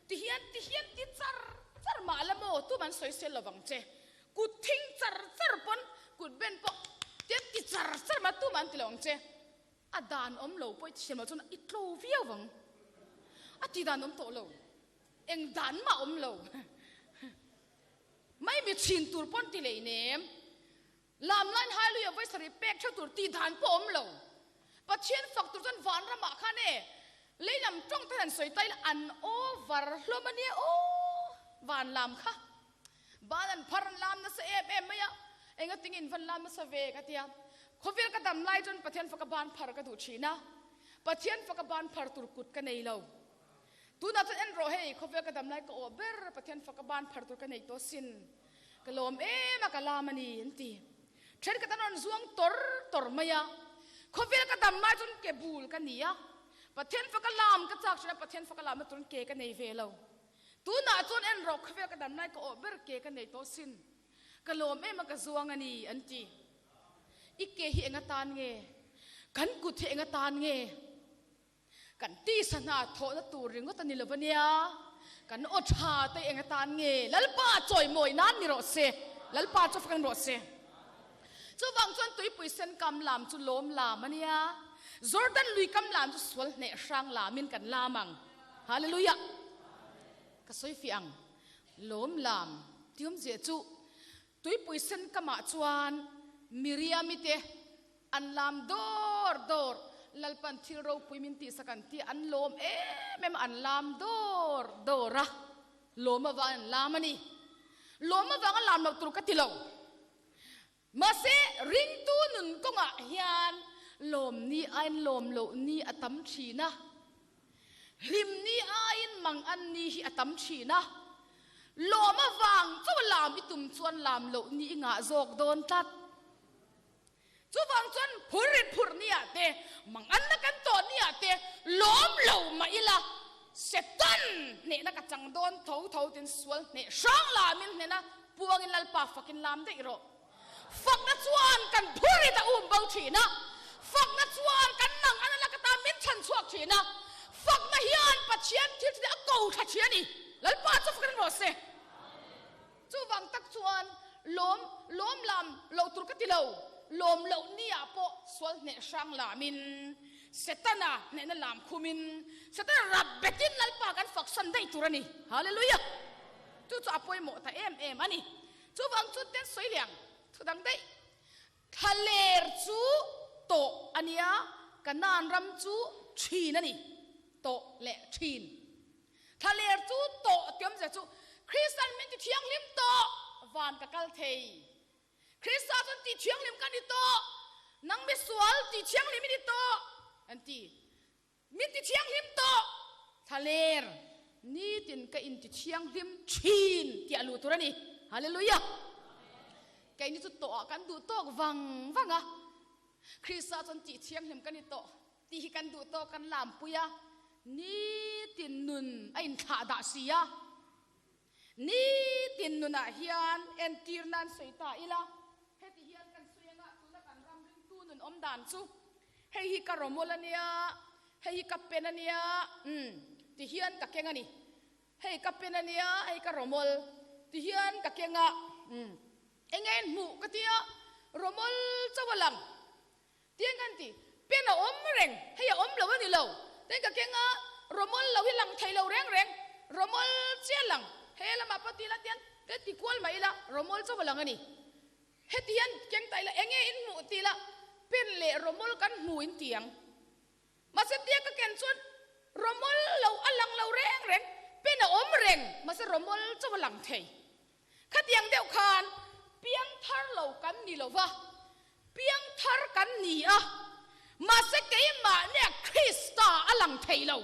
Ti hian ti hian ti char char mah la maw tum an sawi sel lovang che. Kut thing char char pawn kut ben pawh tian ti char char mah tum an ti lo ang che. A dan awm lo pawh i thiam loh chuan i tlo viau vang. A ti dan awm tawh lo. Eng dan mah awm lo. Mai mi chhin tur pawn ti lei nem. Lam lain Hallelujah vawi sarih pek theuh tur tih dan pawh awm lo. Pathian fak tur chuan vanramah khan e lei lam tawng te han sawi ta ila an over hlawm a nia aw van lam kha. Ban an phar an lam nasa em em mai a, engatinge in van lam nasa ve ka tia. Khawvel ka dam lai chuan Pathian faka ban phar ka duh thin a, Pathian faka ban phar tur kut ka nei lo. Tunah chuan en rawh hei khawvel ka dam lai ka awh ber Pathian faka ban phar tur ka nei tawh sin. Ka lawm em a, ka lam a ni, an ti. Thenkhat an rawn zuang tawr tawr mai a, khawvel ka dam lai chuan ke bul ka ni a, Pathian faka lam ka chak thin a, Pathian faka lamna turin ke ka nei ve lo. Tunah chuan en rawh, khawvel ka dam lai ka awh ber ke ka nei tawh sin. Ka lawm em a, ka zuang a ni, an ti. I ke hi eng atan nge? Kan kut hi eng atan nge? Kan tisa hna thawhna tur ringawt a ni lo ania, kan aw tha te eng atan nge Lalpa chawimawi nan ni rawh se, Lalpa chu fak rawh se. Chuvang chuan tuipui sen kam lam chu lawm lam a nia. Jordan lui kam lam chu sual hneh hrang lamin kan lam ang. Hallelujah! Ka sawi fiah ang. Lawm lam ti awmzia chu tuipui sen kamah chuan Miriami te an lam dawr dawr, Lalpan thil ropui min tihsak an tih an lawm em em a, an lam dawr dawr a, lawm avangin an lam a ni. Lawm avanga lam loh tur ka ti lo. Mahse, ringtu nun kawngah hian lawm ni aiin lawm loh ni a tam thin a, hlim ni aiin mang an ni hi a tam thin a, lawm avang chu lam i tum chuan lam loh ni i ngah zawk dawn tlat. Chuvang chuan phur rit phurh ni ah te, mang anna kan tawh ni ah te lawm lo mah ila, Satan hnehna ka chang dawn tho tho tin sual hneh hrang lamin hnena puangin Lalpa fakin lam daih rawh. Fakna chuan kan phur rit a um bo thin a, fakna chuan kan nang an alak atan min chhan chhuak thin a, fakna hian Pathian thil thil a ko thla thin a ni. Lalpa chu fakin rawh se. Chuvang tak chuan lawm lawm lam lo tur ka ti lo, lawm loh ni ah pawh sual hneh hrang lamin, Setana hnehna lam khumin, Setana rap betin Lalpa kan faksan daih tur a ni. Hallelujah! Chu chu a pawimawh ta em em a ni. Chuvang chu ten sawi liang thu dang daih. Thlaler chu tawh a nia, Kanaan ram chu thin a ni. Tawh leh thin. Thlaler chu tawh ti awmzia chu Kristian min ti thianghlim tawh van ka kal thei. Krista chuan ti thianghlim ka ni tawh, nang misual ti thianghlim i ni tawh an ti. Min ti thianghlim tawh thlaler nitin ka inti thianghlim thin tih a luh tur a ni. Hallelujah! Keini chu tawhah kan duh tawk vang vang a, Krista chuan tih thianghlim ka ni tawh tih hi kan duh tawk kan lampui a, nitin nun a inthlah dah si a. Nitin nunah hian entir nan sawi ta ila, heti hian kan sawi anga tuna kan ram ringtu nun awm dan chu hei hi ka rawmawl a nia, hei hi ka pen a nia, umm ti hian ka keng a ni. Hei ka pen a nia, hei ka rawmawl ti hian ka keng a, umm eng nge in hmuh ka tia, rawmawl chauh a lang. Tiang kan ti, pen a awm reng, hei a awm lo a ni lo. Tin ka keng a, rawmawl lo hi lang thei lo reng reng, rawmawl chiah lang, he lamah pawh ti ila tiang ka ti kual mai ila, rawmawl chauh a lang a ni. Heti hian keng ta ila, enge in hmuh ti ila, pen leh rawmawl kan hmu in ti ang. Mahse tiang ka ken chuan rawmawl lo a lang lo reng reng, pen a awm reng, mahse rawmawl chauh a lang thei. Khatiang deuh khan piangthar lo kan ni lo va, piangthar kan ni a, mahse keimahnia Krista a lang thei lo.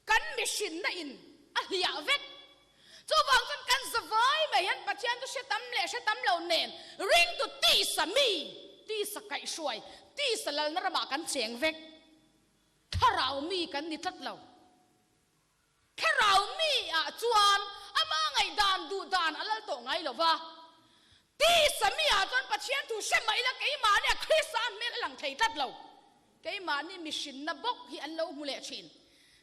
Kan mihrinna in a hliah vek. Chuvang chuan kan zavai mai hian Pathian chu hre tam leh hre tam lo nen ringtu tisa mi, tisa kaihhruai, tisa lalna ramah kan cheng vek. Thlarau mi kan ni tlat lo. Thlarau mi ah chuan ama ngaihdan duh dan a lal tawh ngai lo va. Tisa mi ah chuan Pathian thu hre mah ila keimahni a Krista hmel a lang thei tlat lo. Keimahni mihrinna bawk hi an lo hmu leh thin.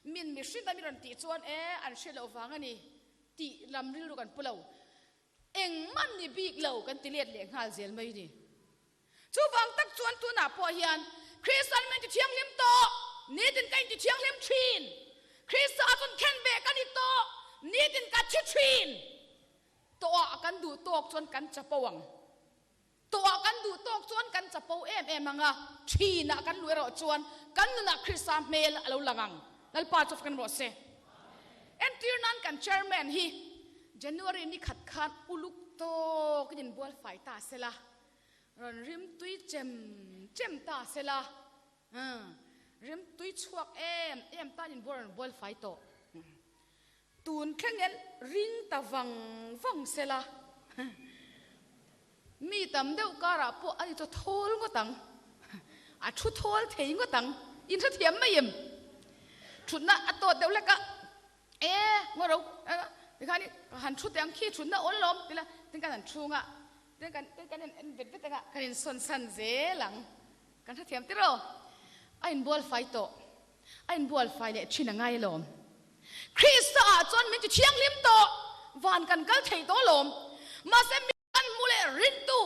Min mihrinna mi rawn tih chuan e an hre loh vang a ni tih lam rilru kan pu lo. Engmah ni bik lo kan ti let leh nghal zel mai ni. Chuvang tak chuan tunah pawh hian Kristian min ti thianghlim tawh, nitin ka inti thianghlim thin. Krista ah chuan khen ve ka ni tawh, nitin ka thi thin. Tawhah kan duh tawk chuan kan chapo ang. Tawhah kan duh tawk chuan kan chapo em em ang a, thinah kan luh erawh chuan kan nunah Krista hmel a lo lang ang. Lalpa chu kan rawh se. Entir nan kan chairman hi January ni khat khan uluk tawkin inbual fai ta sela. Rawn rim tui chem chem ta se la, rim tui chhuak em em tan in rawn bual fai tawh. Tun thleng hian ring ta vang vang se la, mi tam deuh karah pawh a ni chaw thawl ngawt ang, a thu thawl thei ngawt ang, in hrethiam mai em? Thutna a tawt deuh hlek a. E, ngaw ro, tikhan i han thu teh ang khi thutna awl lawm ti la, tin kan han chhung a, tin kan tin kan en vet vet ang a, kan insawn san zel ang, kan hrethiam tir aw, a inbual fai tawh, a inbual fai leh thin a ngai alawm, Krista ah chuan min ti thianghlim tawh, van kan kal thei tawh alawm, mahse mi kan hmu leh. ringtu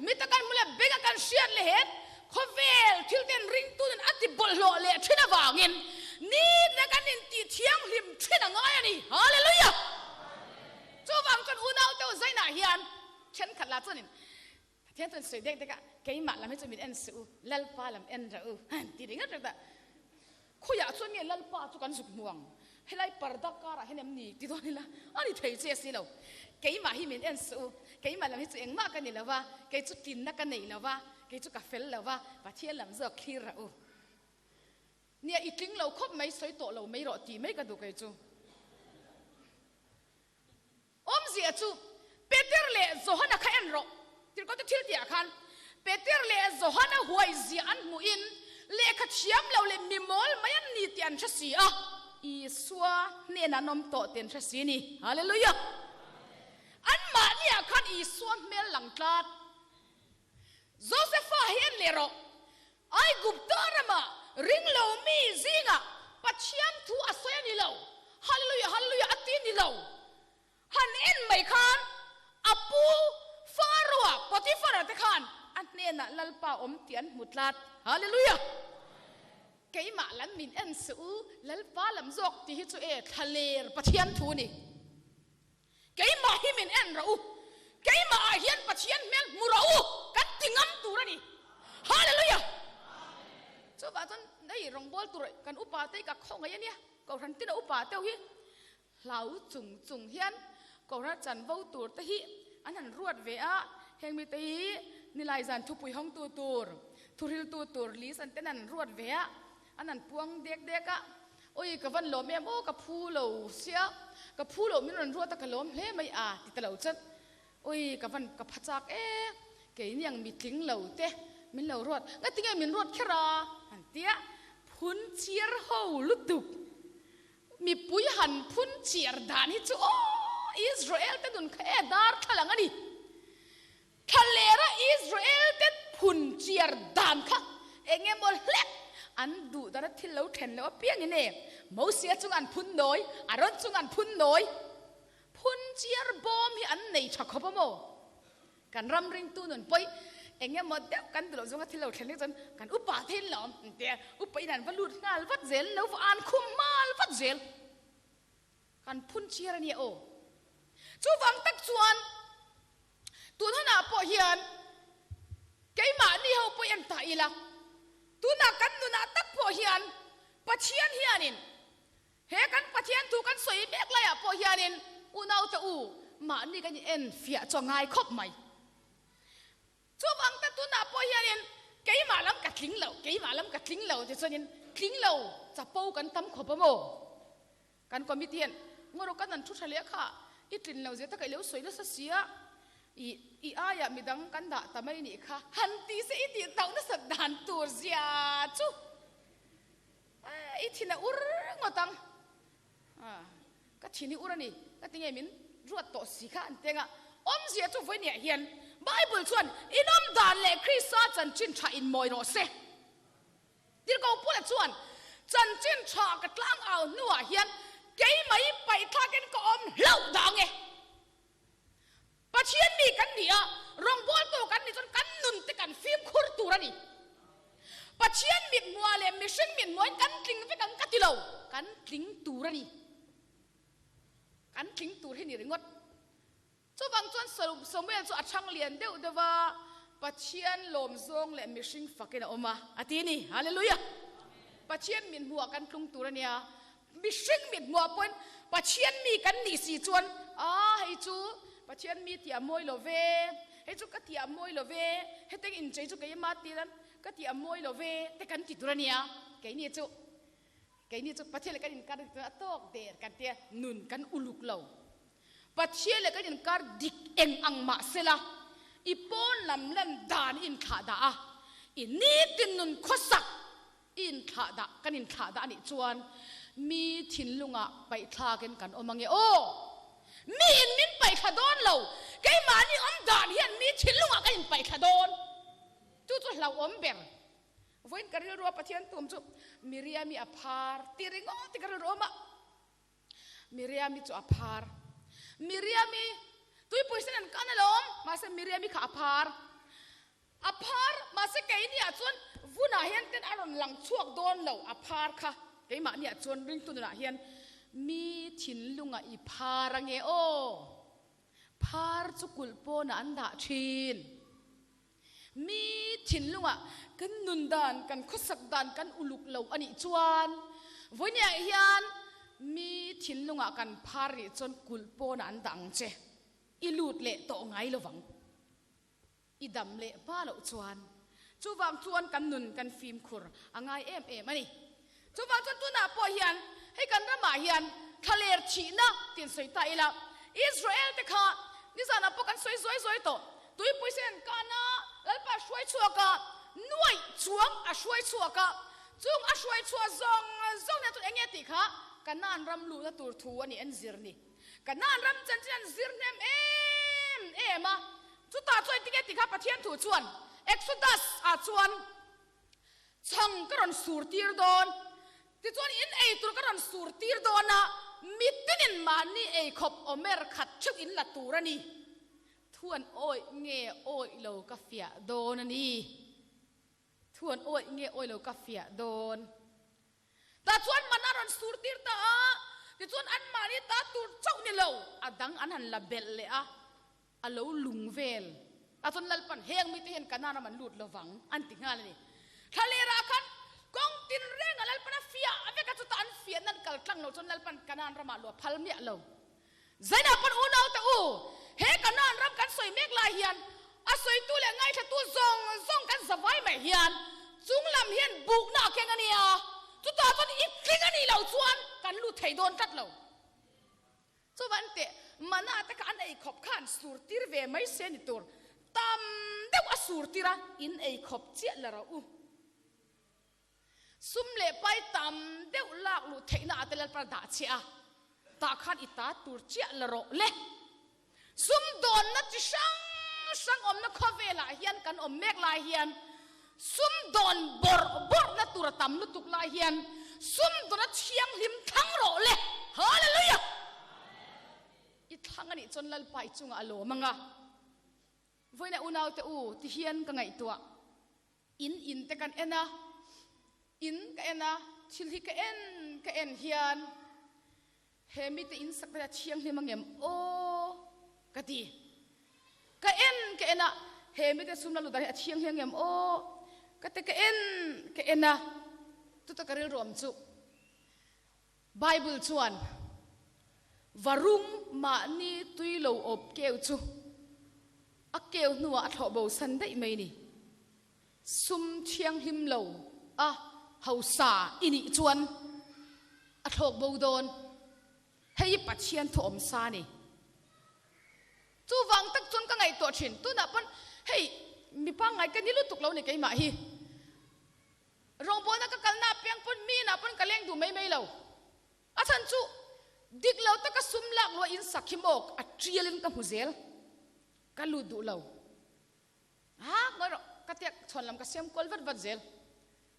mita kan hmu leh benga kan hriat leh het khawvel thil ten ringtu nen a ti bawlhhlawh leh thin avangin nitina kan intih thianghlim thin a ngai a ni. Hallelujah! Chuvang chuan unaute u zainah hian thenkhat lah chuanin Pathian chuan sawi dek dek a, keimah lam hi chu min en suh u, Lalpa lam en rah u han ti ringawt ringawt a. Khawiah chuan nge Lalpa chu kan zuk hmu ang? Helai parda karah hian em ni ti dawn ila a ni thei che si lo. Keimah hi min en suh u, keimah lam hi chu engmah ka ni lo va, kei chu tlinna ka nei lo va, kei chu ka fel lo va, Pathian lam zawk thlir rah u. Nia, i tling lo khawp mai, sawi tawh lo mai rawh tih mai ka duh kei chu. Awmzia chu, Peter leh Johana kha en rawh. Tirhkohte thil tihah khan Peter leh Johana huaizia an hmuhin lehkha thiam lo leh mi mawl mai an ni tih an hre si a, Isua hnenah an awm tawh tih an hre si a ni. Hallelujah! Anmahniah khan Isua hmel lang tlat. Josefa hi en leh rawh. Aigupta ramah ringlo mi zingah Pathian thu a sawi a ni lo, Hallelujah, Hallelujah a ti ni lo. Han en mai khan a pu Pharaoh-a, Potiphar-a te khan a hnenah Lalpa awm tih an hmu tlat. Hallelujah! Keimah lam min en suh u, Lalpa lam zawk tih hi chu e thlaler Pathian thu a ni. Keimah hi min en rawh u, keimah ah hian Pathian hmel hmu rawh u kan ti ngam tur a ni. Hallelujah! Chuvah chuan hei rawngbâwl tur kan upa te hi ka khaw ngaih a nia, Kohhran tina upa te ho hi hlau chung chung hian Kohhran chanvo tur te hi an han ruat ve a, heng mite hi nilai zan thupui hawngtu tur, thuhriltu tur list an ten an ruat ve a, an han puang dek dek a, Oi ka van lawm em aw ka phu lo sia ka phu loh min rawn ruat a ka lawm hle mai a ti ta lo chuan oi ka van ka pha chak e keini ang mitling lo te min lo ruat ngatinge min ruat kher a han tia phun chiar ho lutuk mipui han phun chiar dan hi chu aw Israel te nun kha e darthlalang a ni. Thlalera Israel te phun chiar dan kha eng emaw hlek an duh dana thil lo then loh apiangin e Mosia chunga an phun nawi, Aron chunga an phun nawi, phun chiar bawm hi an nei tha khawp a maw? Kan ram ringtu nun pawh hi eng emaw deuh kan duh loh zawnga thil lo thlen lek chuan kan upa te in la awm ang tia upa in an va lut nghal vat zel, lo va an khum nghal vat zel. Kan phun chiar a nia aw. Chuvang tak chuan tun hunah pawh hian keimahni ho pawh en ta ila, tunah kan nunah tak pawh hian Pathian hianin he kan Pathian thu kan sawi mek laiah pawh hianin unaute u mahni kan in en fiah chu a ngai khawp mai. Chuvang te tunah pawh hianin keimah lam ka tling lo, keimah lam ka tling lo tichuanin tling lo chapo kan tam khawp a maw? Kan committee hian ngaw rawh kan an thu tha leh kha i tlin lo zia taka i lo sawi nasa sia i i aiah midang kan dah ta mai nih kha han ti se i tih tauh nasat dan tur zia chu i thin a ur ngawt ang ka thin hi ur a ni ka ti nge min ruat tawh si kha an ti anga awmzia chu vawinia hian Bible chuan inawm dan leh Krista chanchin tha inmawi rawh se. Tirhkoh Pula chuan, Chanchin tha ka tlang au hnuah hian keimah i paihthlakin ka awm hlauh dang e. Pathian mi kan ni a, rawngbawltu kan nih chuan kan nun te kan fimkhur tur a ni. Pathian mithmuah leh mihring mithmuahin kan tling vek ang ka ti lo, kan tling tur a ni. Kan tling tur hi ni ringawt. Chuvang chuan Samuel chu a chhang lian deuh deuh a, Pathian lawm zawng leh mihring fakin a awm a, a ti a ni. Hallelujah! Pathian mit hmuhah kan tlung tur a nia. Mihring mit hmuhah pawhin Pathian mi kan nih si chuan, Ah, hei chu Pathian mi tih a mawi lo ve, hei chu ka tih a mawi lo ve, heteng inchei chu keima tilan ka tih a mawi lo ve te kan ti tur a nia. Keini chu Keini chu Pathian leh kan inkar dik chuan a tawk der kan tia, nun kan uluk lo. Pathian leh kan inkar dik eng ang mah sela, i pawn lam lan dan i inthlah dah a, i nitin nun khawsak i inthlah dah, kan inthlah dah a nih chuan mi thinlungah paihthlakin kan awm ange aw. Mi in min paihthla dawn lo, keimahni awm dan hian mi thinlungah kan inpaihthla dawn. Chu chu hlauhawm ber. Vawiin ka rilru a Pathian tum chu Miriami a phar tih ringawt ka rilru awm a. Miriami chu a phar. Miriami Tuipui sen an kan alawm, mahse Miriam-i kha a phar. A phar, mahse keiniah chuan vunah hian ten a rawn lang chhuak dawn lo, a phar kha keimahniah chuan ringtu nunah hian mi thinlungah i phar ange aw. Phar chu kulh pawnah an dah thin. Mi thinlungah kan nun dan, kan khawsak dan kan uluk lo a nih chuan vawinia hian mi thinlungah kan phar nih chuan kulh pawnah an dah ang che. I lut leh tawh ngai lovang. I dam leh hma loh chuan chuvang chuan kan nun kan fimkhur a ngai em em a ni. Chuvang chuan tunah pawh hian hei kan ramah hian thlaler thihna tih sawi ta ila, Israel te kha nizanah pawh kan sawi zuai zuai tawh, tuipui sen an kan a, Lalpa a hruai chhuak a, nuaih chuang a hruai chhuak a, chung a hruai chhuah zawng zawng nen chuan eng nge tih kha Kanaan ram luhna tur thu a ni an zir ni. Kanaan ram chanchin an zir hnem em em a, chutah chuan engtin nge tih kha Pathian thu chuan Exodus ah chuan chhang ka rawn sur tir dawn, tichuan in ei tur ka rawn sur tir dawn a, mitinin mahni ei khawp omer khat theuh in la tur a ni. Thu an awih nge awih lo ka fiah dawn a ni. Thu an awih nge awih lo ka fiah dawn. Tah chuan man a rawn sur tir ta a, tichuan anmahni ta tur chauh ni lo, a dang an han la belh leh a, a lo lung vel. Tah chuan Lalpan, Heng mite hian Kanaan ram an lut lo vang, an ti nghal a ni. Thlalera khan kawng tin renga Lalpan a fiah vek a, chutah an fiahna an kal tlang lo chuan Lalpan Kanaan ramah luah phal miah lo. Zainah pawn unaute u, he Kanaan ram kan sawi mek lai hian a sawitu leh ngaithlatu zawng zawng kan zavai mai hian chung lam hian bukna a keng a nia, chutah chuan i tling a nih loh chuan kan lut thei dawn tlat lo. Chuvan teh, mana te kha an ei khawp khan sur tir ve mai se ni tur, tam deuh a sur tir a, in ei khawp chiah la rawh u. Sum leh pai tam deuh lak luh theihna ah te Lalpa dah che a, tah khan i ta tur chiah la rawh le. Sum dawnna chi hrang hrang awmna khawvelah hian kan awm mek lai hian sum dawn bawrh bawrhna tur a tam lutuk lai hian sum dawna thianghlim thlang rawh le. Hallelujah! I thlang a nih chuan Lalpa i chungah a lawm ang a. Vawiina unaute u ti hian ka ngaihtuah. In in te kan en a, in ka en a, thil hi ka en ka en hian he mite in sak te a thianghlim angem aw ka ti. Ka en ka en a, he mite sum la lut dan hi a thianghlim angem aw ka ti ka en ka en a, chuta ka rilru awm chu Bible chuan Varung mahni tui lo awp keu chu a keu hnuah a thlawh bo san daih mai ni. Sum thianghlim lo a hausa i nih chuan a thlawk bo dawn. Hei hi Pathian thu awm sa a ni. Chuvang tak chuan ka ngaihtuah thin. Tunah pawn hei mi pangngai ka ni lutuk lo ni keimah hi. Rawngbawlna ka kalna apiang pawn mi inah pawn ka leng duh mai mai lo. A chhan chu dik lo taka sum lak luah in sak hi maw a tialin ka hmu zel. Ka lut duh lo. Ha ngawi rawh ka tia chhuan lam ka siam kual vat vat zel.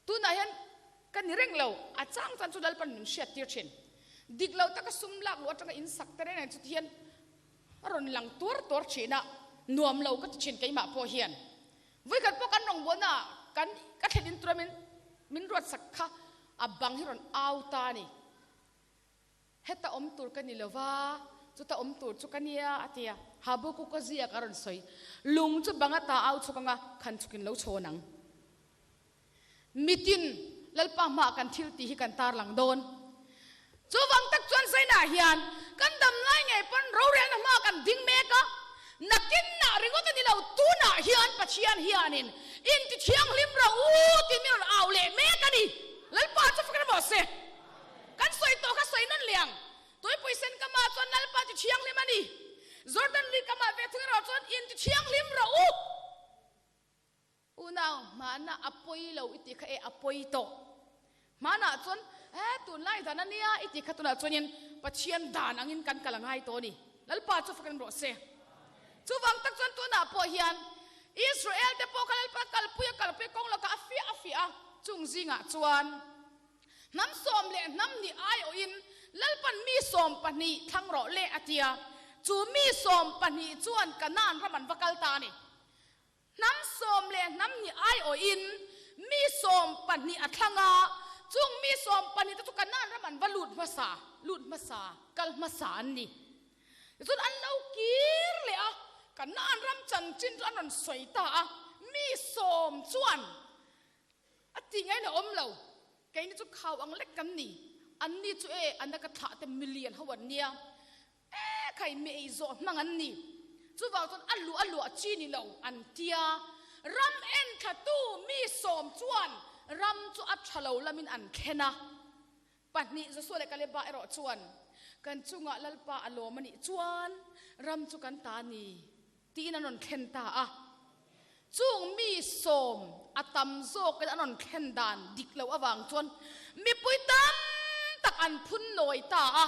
Tunah hian ka ni reng lo. A chang chuan chu Lalpan min hriat tir thin. Dik lo taka sum lak luah atanga in sak te reng reng chu ti hian a rawn lang tuar tuar thin a, nuam lo ka ti thin keimah pawh hian. Vawikhat pawh kan rawngbawlna ah kan ka thlen in tura min min ruatsak kha a bang hi rawn au ta a ni. Heta awm tur ka ni lo va, chuta awm tur chu ka nia a ti a. Habakkuk-a ziak a rawn sawi, Lung chu bang ata au chhuk anga khan chhukin lo chhawn ang. Mitin Lalpa hmaah kan thil tih hi kan tarlang dawn. Chuvang tak chuan Zainah hian kan dam lai ngei pawn rorelna hmaah kan ding mek a, nakinah ringawt a ni lo, tunah hian Pathian hianin inti thianghlim rawh u tih min rawn au leh mek a ni. Lalpa chu fak rawh se. Kan sawi tawh kha sawi nawn leh ang. Tuipui sen kamah chuan Lalpa ti thianghlim a ni. Jordan lui kamah ve thung erawh chuan inti thianghlim rawh u. Unau, hmana a pawi lo i tih kha e a pawi tawh. Hmanah chuan e tunlai dan a nia i tih kha tunah chuanin Pathian dan angin kan kal a ngai tawh a ni. Lalpa chu fakin rawh se. Chuvang tak chuan tunah pawh hian Israel te pawh kha Lalpa kalpui a kalpui kawng lakah a fiah a fiah a, chung zingah chuan hnam 12 hnam hnih aiawhin Lalpan mi 12 thlang rawh le a ti a. Chu mi 12 chuan Kanaan ram an va kal ta a ni. Hnam sawm leh hnam hnih aiawhin mi 12 a thlang a, chung mi 12 te chu Kanaan ram an va lut hmasa, lut hmasa, kal hmasa an ni. Tichuan an lo kir leh a, Kanaan ram chanchin chu an rawn sawi ta a, mi sawm chuan a ti ngain a awm lo, keini chu khau ang lek kan ni, anni chu e, an laka thlah te milian ho an nia, E khai mi ei zawh hmang an ni. Chuvang chuan a luah a luah chi ni lo an tia. Ram en thlatu mi sawm chuan ram chu a tha lo lamin an thlen a. Pahnih Joshua leh Kaleba erawh chuan kan chungah Lalpa a lawm a nih chuan ram chu kan ta ni tiin an rawn thlen ta a. Chung mi sawm a tam zawkin an rawn thlen dan dik loh avang chuan mipui tam tak an phun nawi ta a,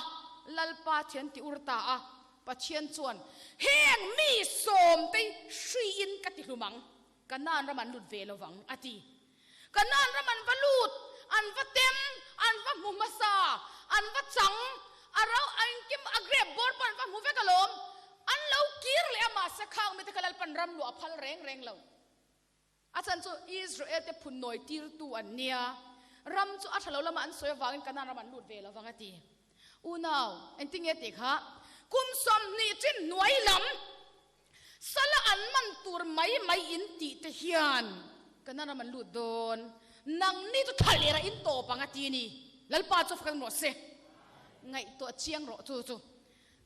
Lalpa thian ti ur ta a. Pathian chuan, Heng mi sawmte hriin ka ti hlum ang, Kanaan ram an lut ve lo vang, a ti. Kanaan ram an va lut, an va tem, an va hmu hmasa, an va chang, a ro engkim a grep bawr pawh an va hmu vek alawm. An lo kir leh a, mahse khang mite kha Lalpan ram luah a phal reng reng lo. A chhan chu Israel te phun nawi tirtu an nia, ram chu a tha lo lama an sawi avangin Kanaan ram an lut ve lo vang a ti. Unau, engtinge tih kha? Kum 20 chin hnuai lam Sala an man tur mai mai in tih te hian ka na ram an lut dawn. Nangni chu thla leh rah in tawp ang a ti ni. Lalpa chu fak rawh se. Ngaihtuah chiang rawh chu chu.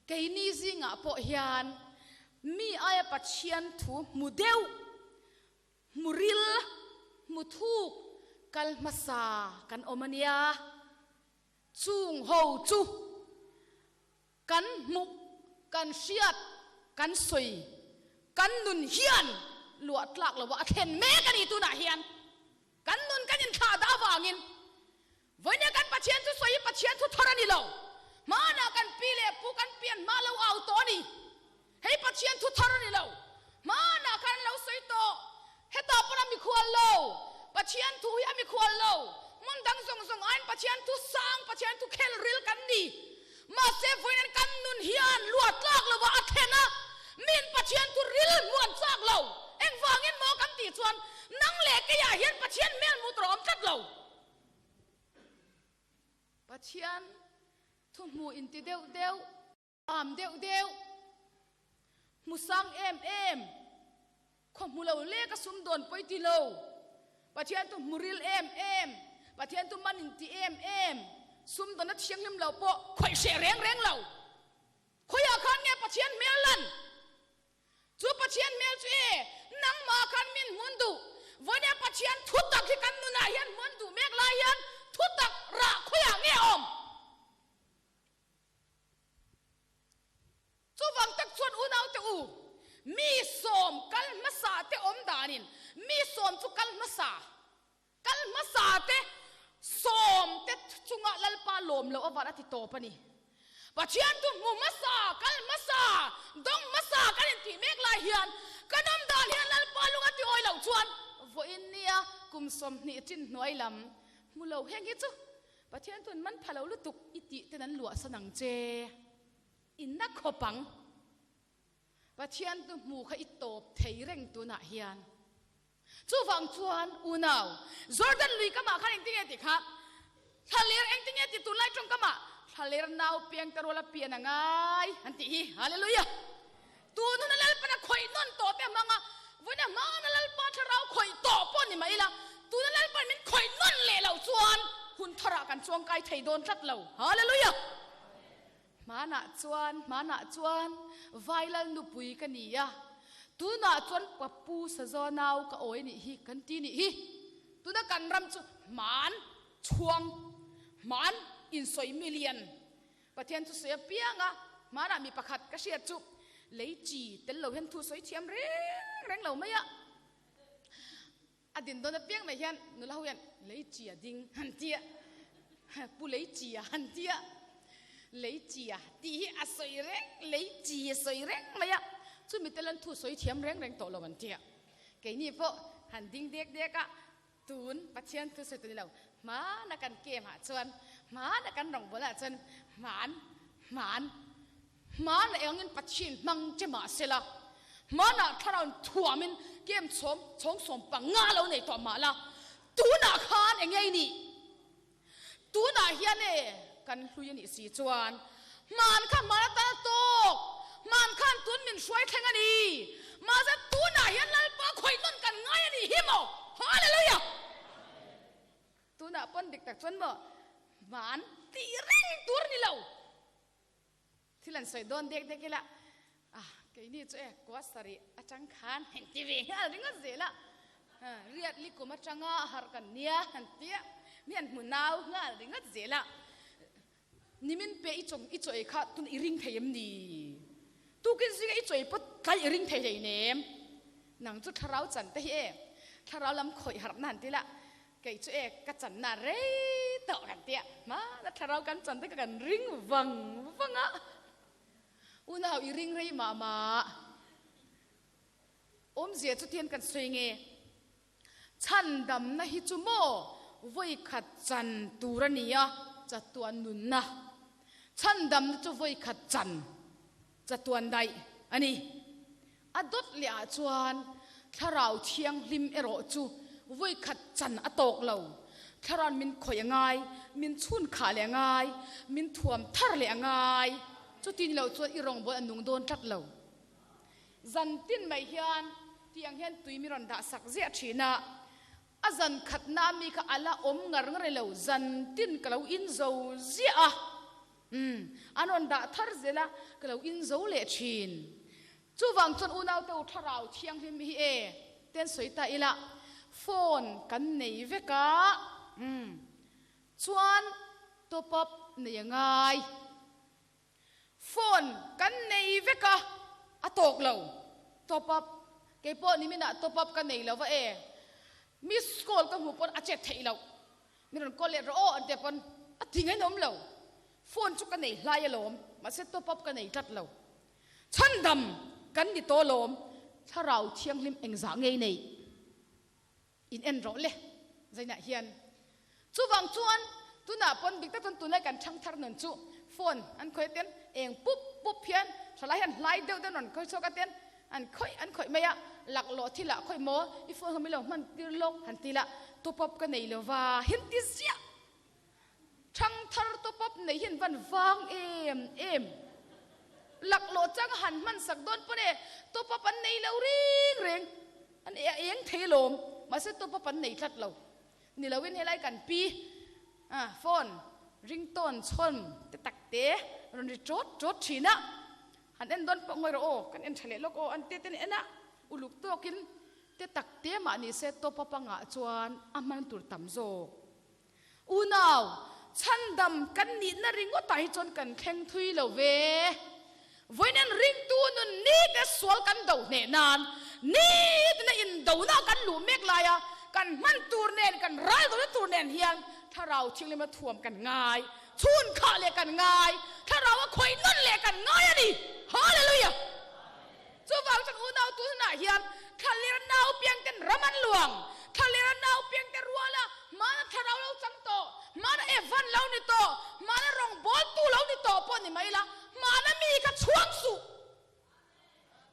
Keini zingah pawh hian mi aia Pathian thu hmu deuh, hmu ril, hmu thuk kal hmasa kan awm a nia. Chung ho chu Kan hmuh, kan hriat, kan sawi, kan nun hian luah tlak loh a thlen mek a ni tunah hian. Kan nun kan inthlah dah avangin vawinia kan Pathian chu sawi hi Pathian thu thar a ni lo. Hmanah kan pi leh pu kan pian hma lo au tawh a ni. Hei Pathian thu thar a ni lo. Hmanah khan an lo sawi tawh. Hetah pawn a mikhual lo. Pathian thu hi a mikhual lo. Hmun dang zawng zawng aiin Pathian thu sang, Pathian thu khel ril kan ni. Mahse vawiin kan nun hian luah tlak lo ah a thlen a, min Pathian thu ril hmu an chak lo. Engvangin maw kan tih chuan nang leh keiah hian Pathian hmel hmuh tur a awm tlat lo. Pathian thu hmuh inti deuh deuh. Am deuh deuh, hmu sang em em, khaw hmu lo lek a sum dawn pawi ti lo, Pathian chu hmu ril em em, Pathian chu man in ti em em, sum dawn a thianghlim lo pawh khawih hreh reng reng lo. Khawiah khan nge Pathian hmel lan? Chu Pathian hmel chu e, nangmah khan min hmun duh. Vawinia Pathian thutak hi kan nunah hian hmun duh mek lai hian thutak rah khawiah nge awm? Chuvang tak chuan unaute u, mi sawm kal hmasa te awm danin mi sawm chu kal hmasa, kal hmasa te sawm te chunga Lalpa lawm loh avan a ti tawp a ni. Pathian chu hmu hmasa, kal hmasa, dawng hmasa kan intih mek lai hian kan awm dan hian Lalpa lung a ti awi loh chuan vawiin nia kum 20 chin hnuai lam hmu lo heng hi chu Pathian chuan man pha lo lutuk i tih ten an luah san ang che. I na khawp ang. Pathian chu hmu kha i tawp thei reng tunah hian. Chuvang chuan unau, Jordan lui kamah khan engtin nge tih kha? Thlaler engtin nge tih tunlai tawngkamah thlaler nau piang te rual a pian a ngai an tih hi. Hallelujah! Tun huna Lalpan a khawih nawn tawh te hmang a, vawiina hmana Lalpa thlarau khawih tawh pawh ni mah ila, tuna Lalpan min khawih nawn leh loh chuan hun tharah kan chuangkai thei dawn tlat lo. Hallelujah! Hmanah chuan, hmanah chuan Vailal nupui ka ni a, tunah chuan Papu Sazaw nau ka awi nih hi kan ti nih hi. Tuna kan ram chu hman chhuang, hman insawi milian Pathian chu sawi apiang a, hmanah mi pakhat ka hriat chu lei chi tel lo hian thu sawi thiam reng reng lo mai a. A din dawn apiang mai hian nula ho hian lei chi a ding han ti a, pu lei chi a han ti a, lei chi a tih hi a sawi reng, lei chi a sawi reng mai a, chumi tel an thu sawi thiam reng reng tawh lo an ti a. Keini pawh han ding dek dek a, Tun Pathian thu sawi tu ni lo, hmana kan kem ah chuan, hmana kan rawngbawlah chuan hman, hman, Hmana engin Pathian hmang che mah sela, hmanah thlarau thuamin kem chhawm chhawng 15 lo nei tawh mah la, tunah khan eng nge i nih? Tunah hian e, kan hlui a nih si chuan, hman kha hman atan a tawk, hman khan tun min hruai thleng a ni, mahse tunah hian Lalpa khawih nawn kan ngai a nih hi maw? Hallelujah! Tunah pawn dik tak chuan maw, hman tih reng tur ni lo. Thil an sawi dawn dek dek ila, ah, keini chu e, kua sarih atang khan han ti ve nghal ringawt zel a, riat likum atanga harh kan nia han ti a, mi han hmu nau nghal ringawt zel a, nimin pe i chawng i chaw ei kha tun i ring thei em ni? Tukin zinga i chaw ei pawt tlai i ring thei hleinem? Nang chu thlarau chan te hi e, thlarau lam khawih harhna han ti la, Kei chu e ka channa rei tawh kan tia hmana thlarau kan chan te kha kan ring vang vang a, unau i ring rei mah mah awmzia chu tihian kan sawi nge chhandamna hi chu maw vawikhat chan tur a ni a chatuan nunna chhandamna chu vawikhat chan chatuan daih a ni. A dawt leh ah chuan Thlarau Thianghlim erawh chu vawikhat chan a tawk lo. Thlarau'n min khawih a ngai, min chhun khah leh a ngai, min thuam thar leh a ngai. Chuti ni loh chuan i rawngbâwl a nung dawn tlat lo. Zan tin mai hian tiang hian tui mi rawn dah sak ziah thin a, a zan khatna ami kha a la awm ngar ngar lo, zan tin ka lo in zo ziah a. Umm, an rawn dah thar zel a, ka lo in zo leh thin. Chuvang chuan unaute u Thlarau Thianghlim hi e ten sawi ta ila, phone kan nei vek a, umm, chuan top up nei a ngai. Phone kan nei vek a, a tawk lo, top up, keipawh niminah top up ka nei lo va e, miss call ka hmuh pawn a chet theih loh. Mi rawn call leh rawh aw an tih pawn a ti ngaih awm lo. Phone chu ka nei hlai alawm, mahse top up ka nei tlat lo. Chhandam kan ni tawh alawm, Thlarau Thianghlim engzah ngei nei in en rawh le zainah hian. Chuvang chuan tunah pawn dik tak chuan tunlai kan thangthar nun chu phone an khawih ten eng pup pup hian thalai hian hlai deuh deuh rawn khawih chhuak a ten An khawih an khawih mai a, laklawh thil ah khawih maw i phone kha min lo hman tir lawk han ti la, top up ka nei lo va hin ti ziah. Thang thar top up nei hian van vang em em. Laklawh chang a han hman sak dawn pawn e, top up an nei lo reng reng. An e a eng thei alawm, mahse top up an nei tlat lo. Ni loin helai kan pi phone ringtone chhawn te tak te rawn ri tawt tawt thin a. Han en dawn pawh ngawi rawh aw, kan en tha leh lawk aw an ti ten en a, uluk tawkin te tak te mah ni se top up angah chuan a hman tur tam zawk. Unau, chhandam kan nihna ringawtah hi chuan kan thleng thui lo ve. Vawiin ringtu nun nite sual kan do hneh nan, nitina indona kan luh mek laia kan hman tur nen, kan ral dona tur nen hian Thlarau Thianghlim a thuam kan ngai. Chhun khah leh kan ngai, thlarau a khawih nawn leh kan ngai a ni. Hallelujah! Chuvang chuan unau tu hnenah hian thlaler nau piang ten ram an luang, thlaler nau piang te rual a hmana thlarau lo chang tawh, hmana Evan lo ni tawh, hmana rawngbawltu lo ni tawh pawh ni mai la, hmana mi kha chhuang suh.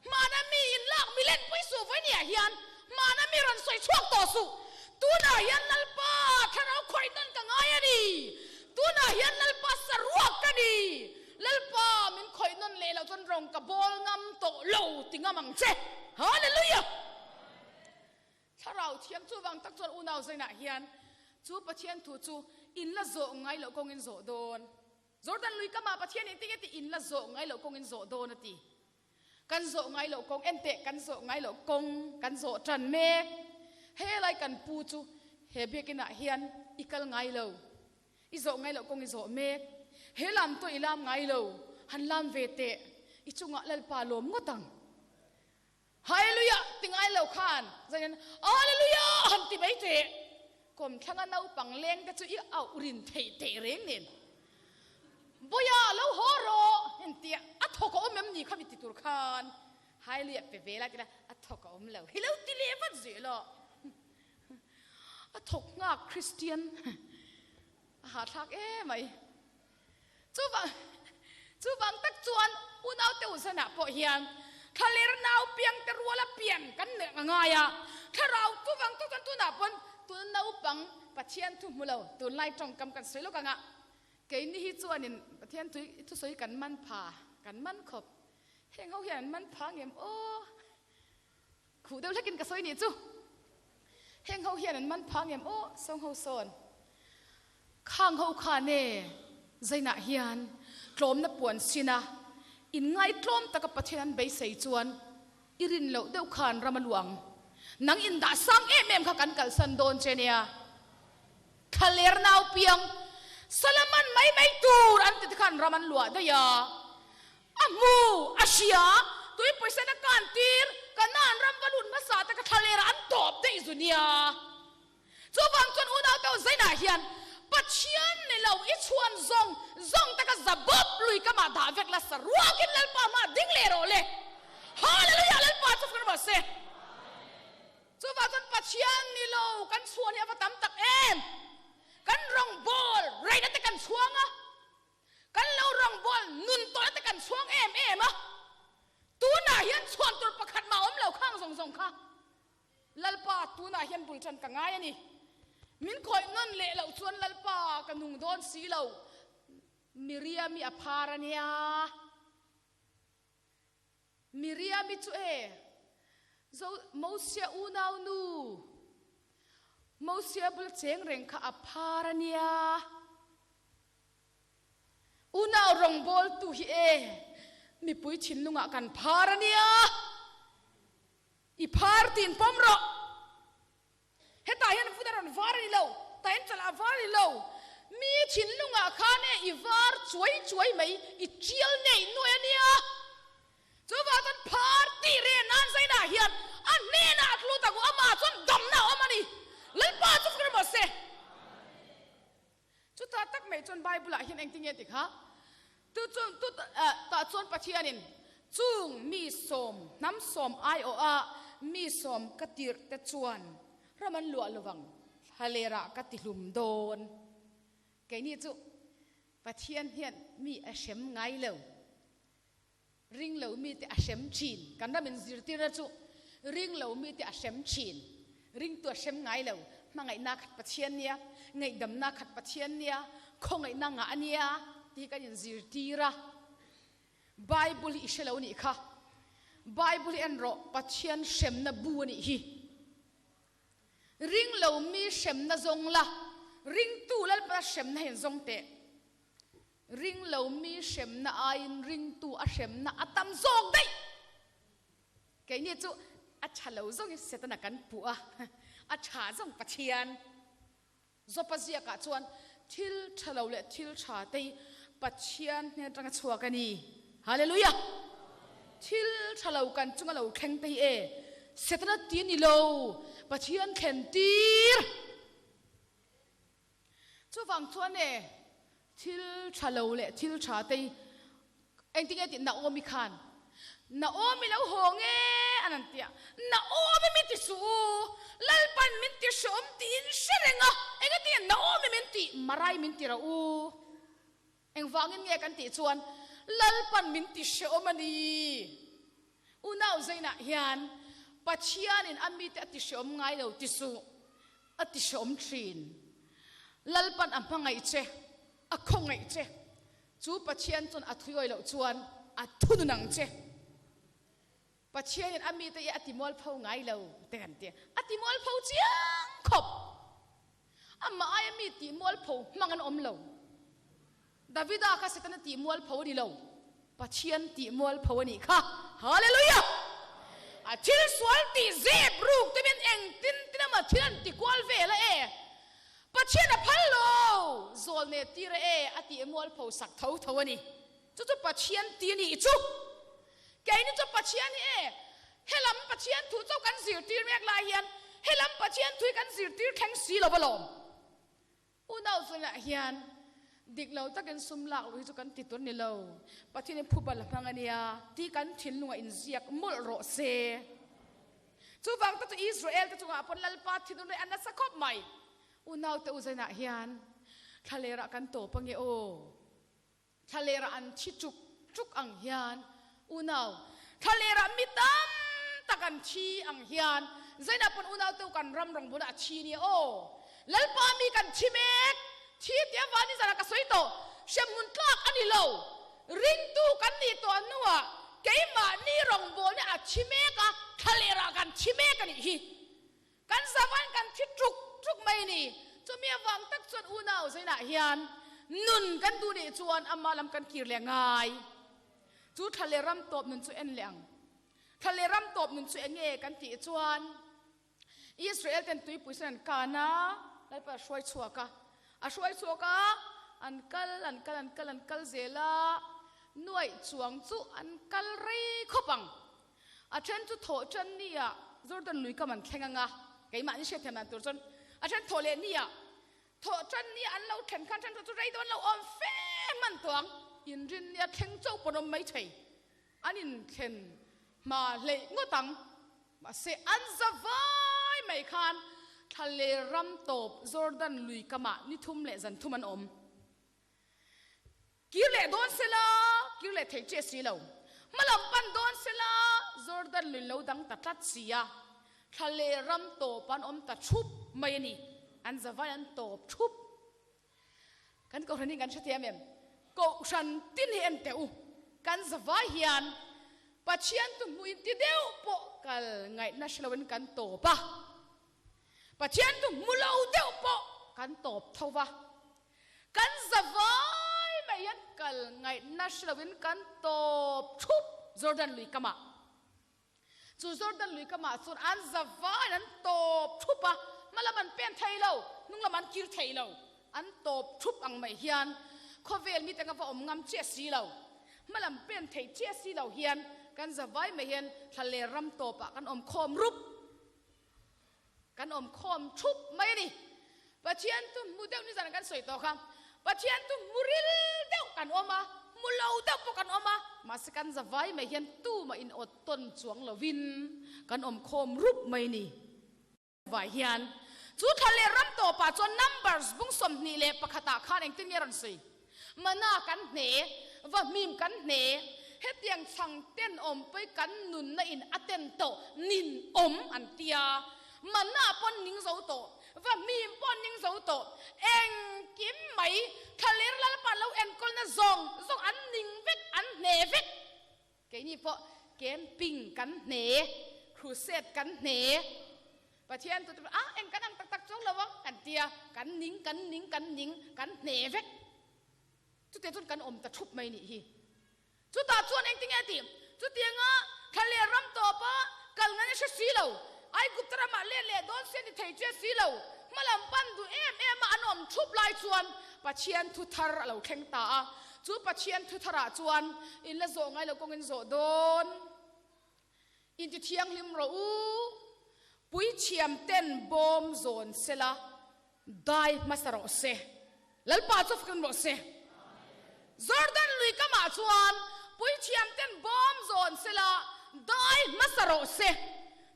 Hmana mi in lak mi lenpui suh vawinia hian hmana mi rawn sawi chhuak tawh suh. Tunah hian Lalpa thlarau khawih nawn ka ngai a ni. Tunah hian Lalpa saruak ka ni. Lalpa min khawih nawn leh loh chuan rawng ka bawl ngam tawh lo ti ngam ang che. Hallelujah! Thlarau thiam chuvang tak chuan unau zainah hian chu Pathian thu chu in la zawh ngai loh kawngin zawh dawn. Jordan lui kamah Pathian eng tinge tih in la zawh ngai loh kawng in zawh dawn a ti. Kan zawh ngai loh kawng, en teh kan zawh ngai loh kawng kan zawh tan mek. Helai kan pu chu he biakin ah hian i kal ngai lo, i zawh ngai loh kawng i zawh mek. He lam tawh i lam ngai lo, han lam ve teh, i chungah Lalpa lawm ngawt ang. Hallelujah ti ngai lo khan zanin Hallelujah han ti mai teh. Kawmthlanga naupang leng te chu i auh rin theih teh reng nen. Bawia lo haw rawh heng tia a thawk a awm em ni khami ti tur khan Hallelujah pe ve la ti la a thawk a awm lo hi lo ti leh vat zel aw. A thawk nghak Christian a hahthlak emai. Chuvang chuvang tak chuan. Unaute u zanah pawh hian thlaler nau piangte ruala pian kan neih a ngai a, thlarau chuvang chu chuan tunah pawn tuna naupang Pathian thu hmu lo tunlai tawngkam kan sawi lawk anga keini hi chuanin Pathian thu thusawi kan man pha, kan man khawp. Heng ho hian an man pha ngem aw? Khuh deuh hlekin ka sawi nih chu. Heng ho hian an man pha ngem aw sawng ho sawn. Khang ho khan e zainah hian tlawmna puan sin a, in ngaitlawm taka Pathian an beisei chuan i rin loh deuh khan ram a luang. Nang in dah sang em em kha kan kalsan dawn che nia. Thlaler nau piang Salaman mai mai tur an ti te khan ram an luah daih a. A hmu, a hria, tui pawisa na kan tir, Kanaan ram va lut hmasa te ka thlaler ah an tawp daih zu nia. Chuvang chuan unau te zainah hian Pathian ni lo i chhuan zawng zawng te ka za bawp lui ka mah dah vek la saruakin Lalpa hmah ding leh rawh le. Hallelujah Lalpa chu fak rawh se. Chuvang chuan Pathian ni lo kan chhuan hi a va tam tak em! Kan rawngbawl reina te kan chhuang a, kan lo rawngbawl nun tawhna te kan chhuang em em a, tunah hian chhuan tur pakhat mah a awm lo khang zawng zawng kha. Lalpa tunah hian bul tan ka ngai a ni. Min khawih nawn leh loh chuan Lalpa ka nung dawn si lo. Miriam-i a phar a nia. Miriam-i chu e, Zo Mosia unau nu, Mosia bul cheng reng kha a phar a nia. Unau rawngbawltu hi e, mipui thinlungah kan phar a nia. I phar tiin pawm rawh. Hetah hian vun a rawn var a ni lo, tah hian chalah a var a ni lo. Mi thinlungah khan e i var chuai chuai mai, i tial neih nuai a nia. Chuvang chuan phar tih reh nan zainah hian a hnenah a tlu tak u, amah chuan damna a awm a ni. Lalpa chu fak rawh se. Chutah tak mai chuan Bible-ah hian engtin nge ti kha? Tu chu tu tah chuan Pathianin chung mi sawm, hnam sawm aiawha mi sawm ka tirh te chuan ram an luah lovang, thlalerah ka ti hlum dawn. Keini chu Pathian hian mi a hrem ngai lo. Ring lo mite a hrem thin. Kan ram in zirtirna chu ring lo mite a hrem thin. Ringtu a hrem ngai lo. Hmangaihna khat Pathian nia, ngaihdamna khat Pathian nia, khawngaihna ngah a nia tih hi kan in zirtir a. Bible hi i hre lo nih kha. Bible hi en rawh, Pathian hremna bu a nih hi. Ring lo mi hremna zawng la, ringtu Lalpana hremna hian zawng teh. Ring lo mi hremna aiin ringtu a hremna a tam zawk daih. Keini chu a tha lo zawngin Setana kan puh a, a tha zawng Pathian. Zawpa ziakah chuan thil tha lo leh thil tha te hi Pathian hnen atanga chhuak a ni. Hallelujah! Thil tha lo kan chunga lo thleng te hi e Setana ti a ni lo, Pathian thlen tir. Chuvang chuan e, thil tha lo leh thil tha te hi engtin nge tih Naomi khan Naomi lo haw nge an an ti a, Naomi min ti suh u, Lalpan min ti hreawm tiin hre reng a, engati nge Naomi min tih, Marai min ti rawh u. Engvangin nge kan tih chuan Lalpan min ti hreawm a ni. Unau Zainah hian Pathianin a mite a ti hreawm ngai lo ti suh, a ti hreawm thin. Lalpan a hmangaih che, a khawngaih che. Chu Pathian chuan a thuiawi loh chuan a thunun ang che. Pathianin a mite hi a ti mualpho ngai lo te kan ti a, a ti mualpho chiang khawp. Amah aia mi tih mualpho hmang an awm lo. Davida kha Setana tih mualpho a ni lo, Pathian tih mualpho a nih kha. Hallelujah! A thil sual tih zep ruk te min engtin tin emaw thil an ti kual vel a e. Pathian a phal lo, zawlne tir a e a tih mualpho sak tho tho a ni. Chu chu Pathian ti a nih chu. Keini chu Pathian hi e, helam Pathian thu chauh kan zirtir mek lai hian helam Pathian thu hi kan zirtir thleng si lo alawm. Unau chungah hian dik lo takin sum lak luh hi chu kan ti tur ni lo, Pathian hi phubal a hmang a nia tih kan thinlungah inziak mawlh rawh se. Chuvang te chu Israel te chungah pawn Lalpa thinur leh a nasa khawp mai. Unau te u zainah hian thlalerah kan tawp ange aw. Thlalerah an thi chuk chuk ang hian Unau, thlalerah mi tam tak an thi ang hian Zainah pawn unau te u kan ram rawng bulah a thi nia aw. Lalpa mi kan thi mek, thi tia van ni zanah ka sawi tawh, hremhmun tlak a ni lo. Ringtu kan nih tawh hnuah keimahni rawngbawlna a thi mek a, thlalerah kan thi mek a nih hi. Kan zavan kan thi ṭuk ṭuk mai a ni. Chumi avang tak chuan unau Zainah hian nun kan duh nih chuan amah lam kan kir leh ngai. Chu thla leh ram tawp nun chu en leh ang. Thla leh ram tawp nun chu eng nge kan tih chuan Israel ten tuipui sawn an kan a, Lalpa a hruai chhuak a. A hruai chhuak a, an kal, an kal, an kal, an kal zel a, nuaih chuang chu an kal rei khawp ang. A then chu thawh tan nia Jordan lui kam an thleng ang a, keimahni hriatthiam dan tur chuan a then thawh leh nia thawh tan nia an lo thlen khan then chu rei dawn lo awm fe hman tawh ang, inrin nia thleng chauh pawn awm mai thei, an inthlen hma hleih ngawt ang. Mahse an za vai mai khan thlaler ram tawp Jordan lui kamah ni thum leh zan thum an awm. Kir leh dawn se la, kir leh theih che si lo. Hmalam pan dawn se la, Jordan lui lo dang ta tlat si a. Thla leh ram tawp an awm ta thup mai a ni. An zavai an tawp thup. Kan Kohhran hi kan hrethiam em? Kohhran tin hi en teh u. Kan zavai hian Pathian tu hmuh inti deuh pawh kal ngaihna hre loin kan tawp a. Pathian tu hmu lo deuh pawh kan tawp tho va. Kan zavai mai hian kal ngaihna hre loin kan tawp thup Jordan lui kamah. Chu Jordan lui kamah chuan an zavaiin an tawp thup a, hmalam an pen thei lo, hnunglam an kir thei lo. An tawp thup ang mai hian khawvel mite anga va awm ngam chiah si lo, hmalam pen thei chiah si lo hian kan zavai mai hian thlaler ram tawpah kan awm khawm rup. Kan awm khawm thup mai a ni. Pathian chu hmu deuh nizan kan sawi tawh kha. Pathian chu hmu ril deuh kan awm a, hmu lo deuh pawh kan awm a, mahse kan zavai mai hian tumah in awt tawn chuang lovin kan awm khawm rup mai a ni. Vai hian chu thla leh ram tawpah chuan Numbers bung 21 ah khan engtin nge a rawn sawi? Mana kan hne, vahmim kan hne, hetiang chhang ten awmpui kan nunna in a ten tawh nin awm an tia. Mana pawn ning zo tawh, vahmim pawh ning zo tawh, engkim mai thlaler Lalpa lo enkawlna zawng zawng an ning vek, an hne vek. Keini pawh camping kan hne, crusade kan hne, Pathian tu te pawh ah eng kan ang tak tak chuang lo ang kan tia, kan ning, kan ning, kan ning, kan hne vek. Chutiang chuan kan awm ta thup mai nih hi. Chutah chuan engtinge a tih? Chutianga thla leh ram tawpa kal ngan a hre si lo, Aigupta ramah let leh dawn se ni thei che si lo, hmalam pan duh em em a an awm thup lai chuan Pathian thu thar a lo thleng ta a. Chu Pathian thu tharah chuan in la zawh ngai lo kawngin zawh dawn. Inti thianghlim rawh u, puithiam ten bawm zawn sela dai hmasa rawh se. Lalpa chu fakin rawh se. Jordan lui kamah chuan puithiam ten bawm zawn sela dai hmasa rawh se.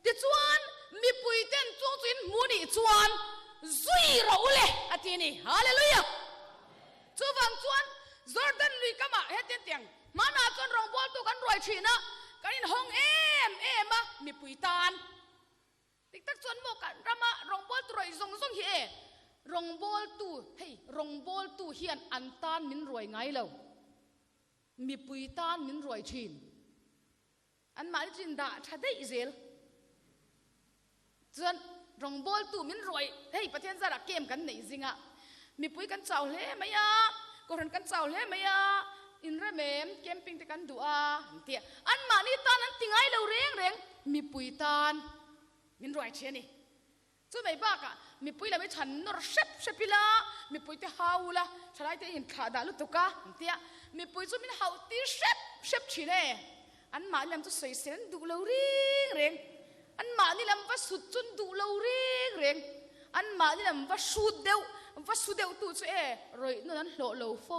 Tichuan mipui ten chung chu in hmu nih chuan zui rawh u le a ti a ni. Hallelujah! Chuvang chuan Jordan lui kamah hetiang tiang hmanah chuan rawngbawltu kan ruai thin a, kan inhawng em em a mipui tan. Dik tak chuan maw kan rama rawngbawltu ruai zawng zawng hi e, rawngbawltu hei rawngbawltu hian an tan min ruai ngai lo, mipui tan min ruai thin. Anmahni chu indah tha daih zel. Chuan rawngbawltu min ruai, hei Pathian zarah camp kan neih zinga mipui kan chau hle mai a, kohhran kan chau hle mai a, inrem em camping te kan duh a an ti a. Anmahni tan an ti ngai lo reng reng, mipui tan min ruai thin a ni. Chu mai bakah mipui lam hi chhan nawr hrep hrep ila, mipui te hau ula, thalai te inthlah dah lutuk a an tia, mipui chu min hauh tir hrep hrep thin e. Anmahni lam chu sawisel an duh lo reng reng, anmahni lam va sut chu an duh lo reng reng, anmahni lam va hrut deuh, va su deuh tu chu e rawih nawn an hlawh lo fo.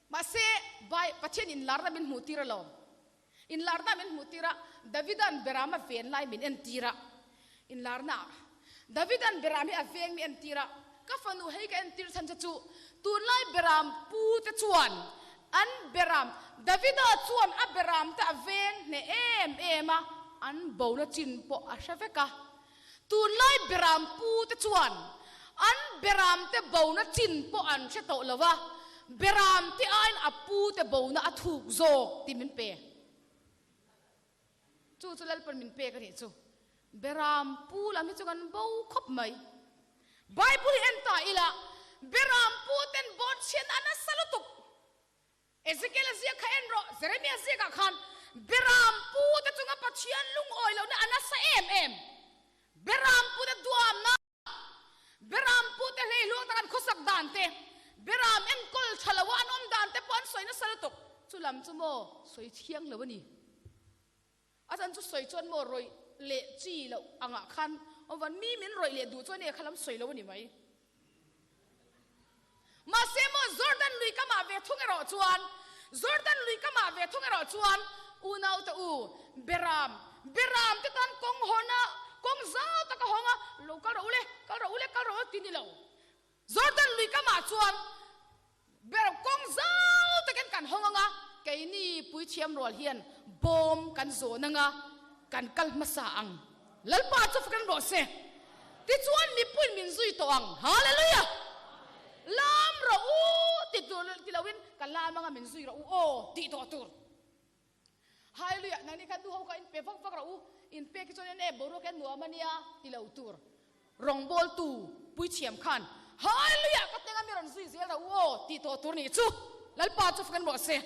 Mahse, Bai, Pathian inlarna min hmuh tir alawm. Inlarna min hmuh tir a, Davida'n beram a ven lai min entir a. Inlarna ah Davida'n beram hi a veng mi entir a, ka fanu hei ka entir chhan che chu, tunlai beram pu te chuan An beram, Davida chuan a beramte a veng hneh em em a, an bona chin pawh a hre vek a. Tunlai beram pute chuan an beramte bona chin pawh an hre tawh lo a, beramte aiin a pute bona a thuk zawk tih min pe. Chu chu Lalpan min pek a nih chu. Beram pu lam hi chu kan bo khawp mai. Bible hi en ta ila, beram pu ten bawn chhiatna a nasa lutuk. Ezekiel-a ziak kha en rawh, Jeremia ziakah khan beram pu te chunga Pathian lungawi lohna a nasa em em. Beram pu te duamna. Beram pute hleihluak tak an khawsak dan te, beram enkawl tha lo a an awm dan te pawh an sawi nasa lutuk. Chu lam chu maw sawi thiang lo a ni. A chan chu sawi chuan maw rawih leh chi loh angah khan awm van mi min rawih leh duh chuan e kha lam sawi lo a ni mai. Mahse maw Jordan lui kamah ve thung erawh chuan, Jordan lui kamah ve thung erawh chuan, unaute u, Beram, Beram te tan kawng hawn a, kawng zau tak a hawng a, lo kal rawh u le, kal rawh u le, kal rawh u ti ni lo. Jordan lui kamah chuan Beram kawng zau takin kan hawng ang a, keini puithiam rual hian bawm kan zawn ang a, kan kal hmasa ang. Lalpa chu fak rawh se. Tichuan mipuiin min zui tawh ang. Hallelujah! Lam rawh u ti tur ti loin ka lam anga min zui rawh u aw tih tawh tur. Hallelujah! Nangni khan nu ho kha in pe vak vak rawh u. In pek hi chuan en e boruak hian nuam a nia ti lo tur. Rawngbawltu puithiam khan Hallelujah! Ka teng a mi rawn zui zel rawh u aw tih tawh tur nih chu. Lalpa chu fak rawh se.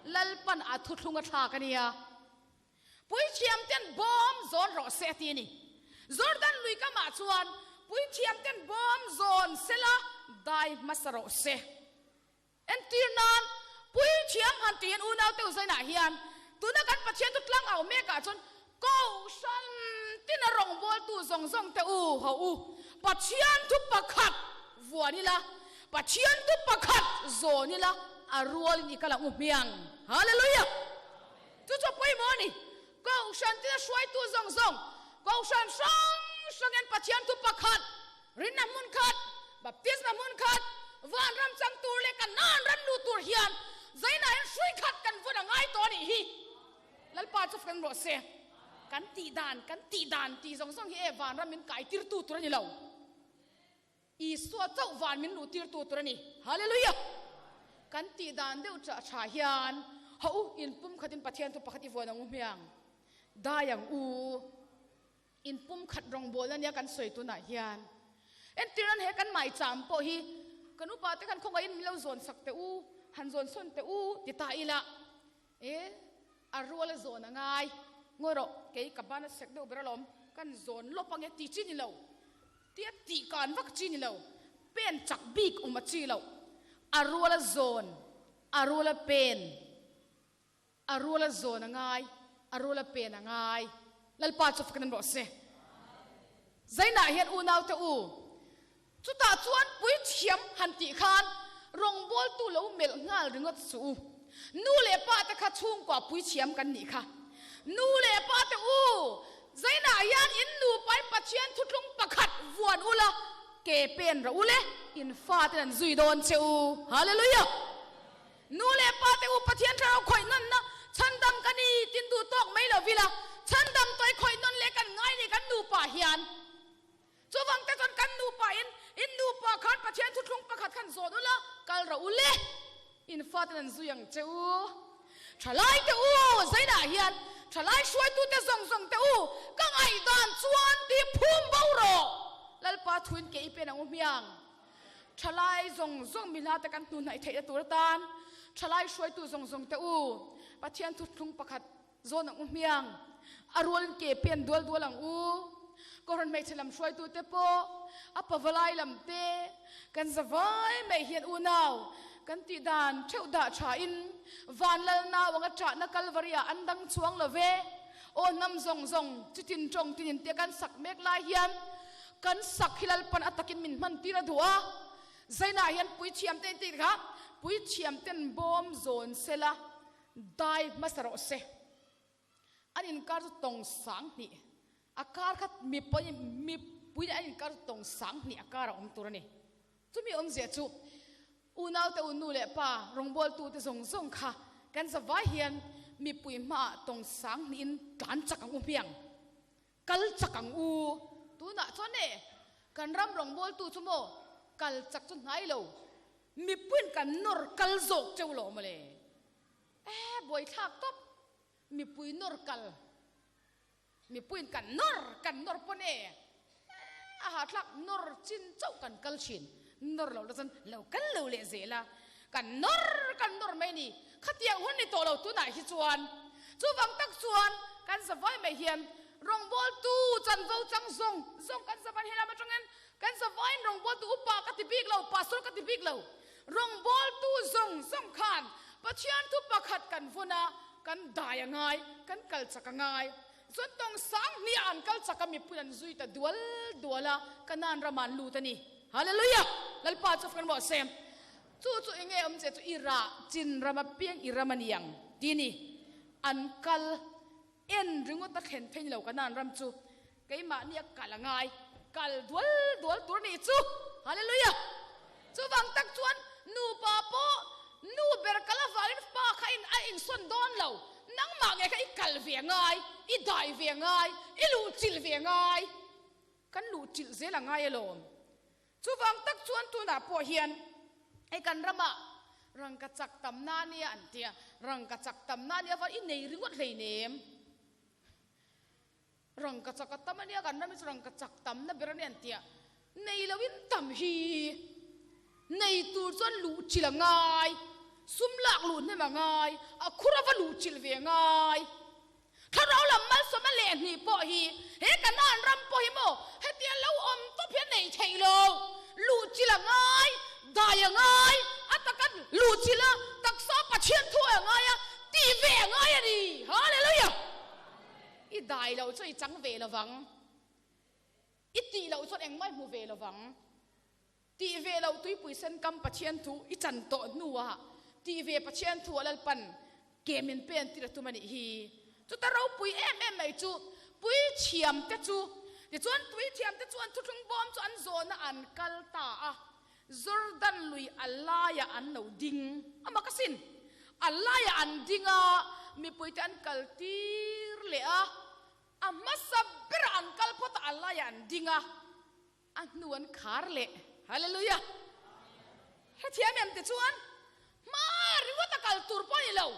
Lalpan a thuthlung a thlak a nia. Puithiam ten bawm zawn rawh se a ti a ni. Jordan lui kamah chuan puithiam ten bawm zawn sela dai hmasa rawh se. Entir nan, puithiam han tih hian unau te uzainah hian tuna kan Pathian chu tlang au mekah chuan Kohhran tina rawngbawltu zawng zawng te u ho u, Pathian thu pakhat vuan ila, Pathian thu pakhat zawn ila a rualin i kal ang u hmiang. Hallelujah! Chu chu a pawimawh a ni. Kohhran tina hruaitu zawng zawng, Kohhran hrang hrangin Pathian thu pakhat, rinna hmun khat, baptisma hmun khat, vanram chang tur leh Kanaan ram lut tur hian zainah hian hrui khat kan vun a ngai tawh a nih hi. Lalpa chu feng rawh se. Kan tih dan, kan tih dan tih zawng zawng hi e vanram min kai tirtu tur a ni lo. Isua chauh van min luh tirtu tur a ni. Hallelujah! Kan tih dan deuh chah tha hian haw u, in pum khatin Pathian chu pakhat i vuan ang u hmiang. Dai ang u. In pum khat rawngbawlna ania kan sawi tunah hian. Entir nan he kan maicham pawh hi kan upa te khan khawngaihin min lo zawn sak teh u, han zawn sawn teh u ti ta ila. E, a rual a zawn a ngai. Ngawi rawh, kei ka ban a sek deuh ber alawm, kan zawn lawp ange ti chi ni lo. Tia tih kan vak chi ni lo. Pen chak bik awm a chi loh. A rual a zawn, a rual a pen, a rual a zawn a ngai, a rual a pen a ngai. Lalpa chu fakin an rawh se. Zainah hian unaute u, Chutah chuan puithiam han tih khan rawngbawltu lo melh nghal ringawt suh u. Nu leh pa te kha chhungkua puithiam kan nih kha. Nu leh pa te u, zainah hian in nupain Pathian thutlung pakhat vuan ula, ke pen rawh u le, in faten an zui dawn che u. Hallelujah! Nu leh pa te u, Pathian thlarau khawih nawnna chhandam ka ni tin duh tawk mai lo vila, chhandam tawi khawih nawn leh kan ngai ni kan nupa hian. Chuvang te chuan kan nupa in, in nupa khan Pathian thuthlung pakhat khan zawn ula, kal rawh u le, in faten an zui ang che u. Thalai te u, zainah hian thalai hruaitu te zawng zawng te u, ka ngaihdan chuan ti phum bo rawh. Lalpa thuin ke i pen ang u hmiang. Thalai zawng zawng mi hla te kan hnuhnaih theihna tur atan thalai hruaitu zawng zawng te u, Pathian thuthlung pakhat Zawn ang u hmiang, a rualin ke pen dual dual ang u. Kohhran hmeichhe lam hruaitute pawh, a pavalai lam te, kan zavai mai hian unau kan tih dan theuh dah thain van lal nau anga ṭahna Kalvari-ah an dang chuang lo ve. Aw hnam zawng zawng chitin ṭawng tinin tia kan sak mek lai hian kan sak hi Lalpan a takin min hman tir a duh a. Zainah hian puithiam te in tih kha puithiam ten bawm zawn sela. Dai hmasa rawh se. An inkar chu tawng sang hnih a kar kha mipui mipui leh an inkar chu tawng sang hnih a kar a awm tur a ni. Chumi awmzia chu Unaute u nu leh pa rawngbawltute zawng zawng kha kan zavai hian mipui hmaah tawng sang hnihin tlan chak ang u hmiang. Kal chak ang u. Tunah chuan e, kan ram rawngbawltu chu maw kal chak chu hnai lo, mipuiin kan nawr kal zawk teuh lo mawle. E, buaithlak tawp, mipui nawr kal. Mipuiin kan nawr, kan nawr pawn e, a hahthlak nawr chin chauh kan kal thin. Nawr loh la chuan lo kal lo leh zel a, kan nawr kan nawr mai a ni. Khatiang hun ni tawh lo tunah hi chuan. Chuvang tak chuan kan zavai mai hian rawngbawltu chanvo chang zawng zawng kan zavai helam atangin kan zavaiin rawngbawltu upa ka ti bik lo, pastor ka ti bik lo. Rawngbawltu zawng zawng khan Pathian thu pakhat kan vawn a, kan dai a ngai, kan kal chak a ngai. Chuan tawng sang hniah an kal chak a, mipui an zui ta dual dual a, Kanaan ramah an lut a ni. Hallelujah! Lalpa chu fak rawh se. Chu chu enge awm che chu i rah chin ram apiang i ram a ni ang ti ni. An kal en ringawt a thlen phei ni lo Kanaan ram chu. Keimahni a kal a ngai, kal dual dual tur nih chu! Hallelujah! Chuvang tak chuan nupa pawh nu ber kal avangin pa kha in a insawn dawn lo. Nangmah nge kha i kal ve a ngai, i dai ve a ngai, i luhchilh ve a ngai. Kan luhchilh zel a ngai alawm. Chuvang tak chuan tunah pawh hian hei kan ramah rangka chak tamna ania an tia, rangka chak tamna ania avang i nei ringawt hleinem. Rangka chak a tam a nia, kan ram hi chu rangka chak tamna ber a nia an tia. Nei loin tam hi nei tur chuan luh chilh a ngai, sum lak luh hnem a ngai, a khur ava luh chilh ve a ngai. Thlarau lam malsawm a leh hnih pawh hi he Kanaan ram pawh hi maw hetia lo awm tawp hi a nei theih lo. Luh chilh a ngai, dai a ngai, a taka luh chilh a, taksa Pathian thu a ngai a, tih ve a ngai a ni. Hallelujah! I dai loh chu i chang ve lo vang. I tih loh chuan engmah i hmu ve lo vang. Tih ve loh tuipui sen kam Pathian thu i chan tawh hnuah tih ve Pathian thu a Lalpan ke min pen tir a tum a nih hi. Chuta ropui em em mai chu puithiam te chu tichuan puithiam te chuan thuthlung bawm chu an zawhna an kal ta a. Jordan lui a laiah an lo ding a mak asin. A laiah an ding a, mipuite an kal tir leh a, a hmasa berah an kal phawt a, a laiah an ding a, a hnu an khar leh. Hallelujah! Hrethiam em te chuan hma ringawt a kal tur pawh a ni lo.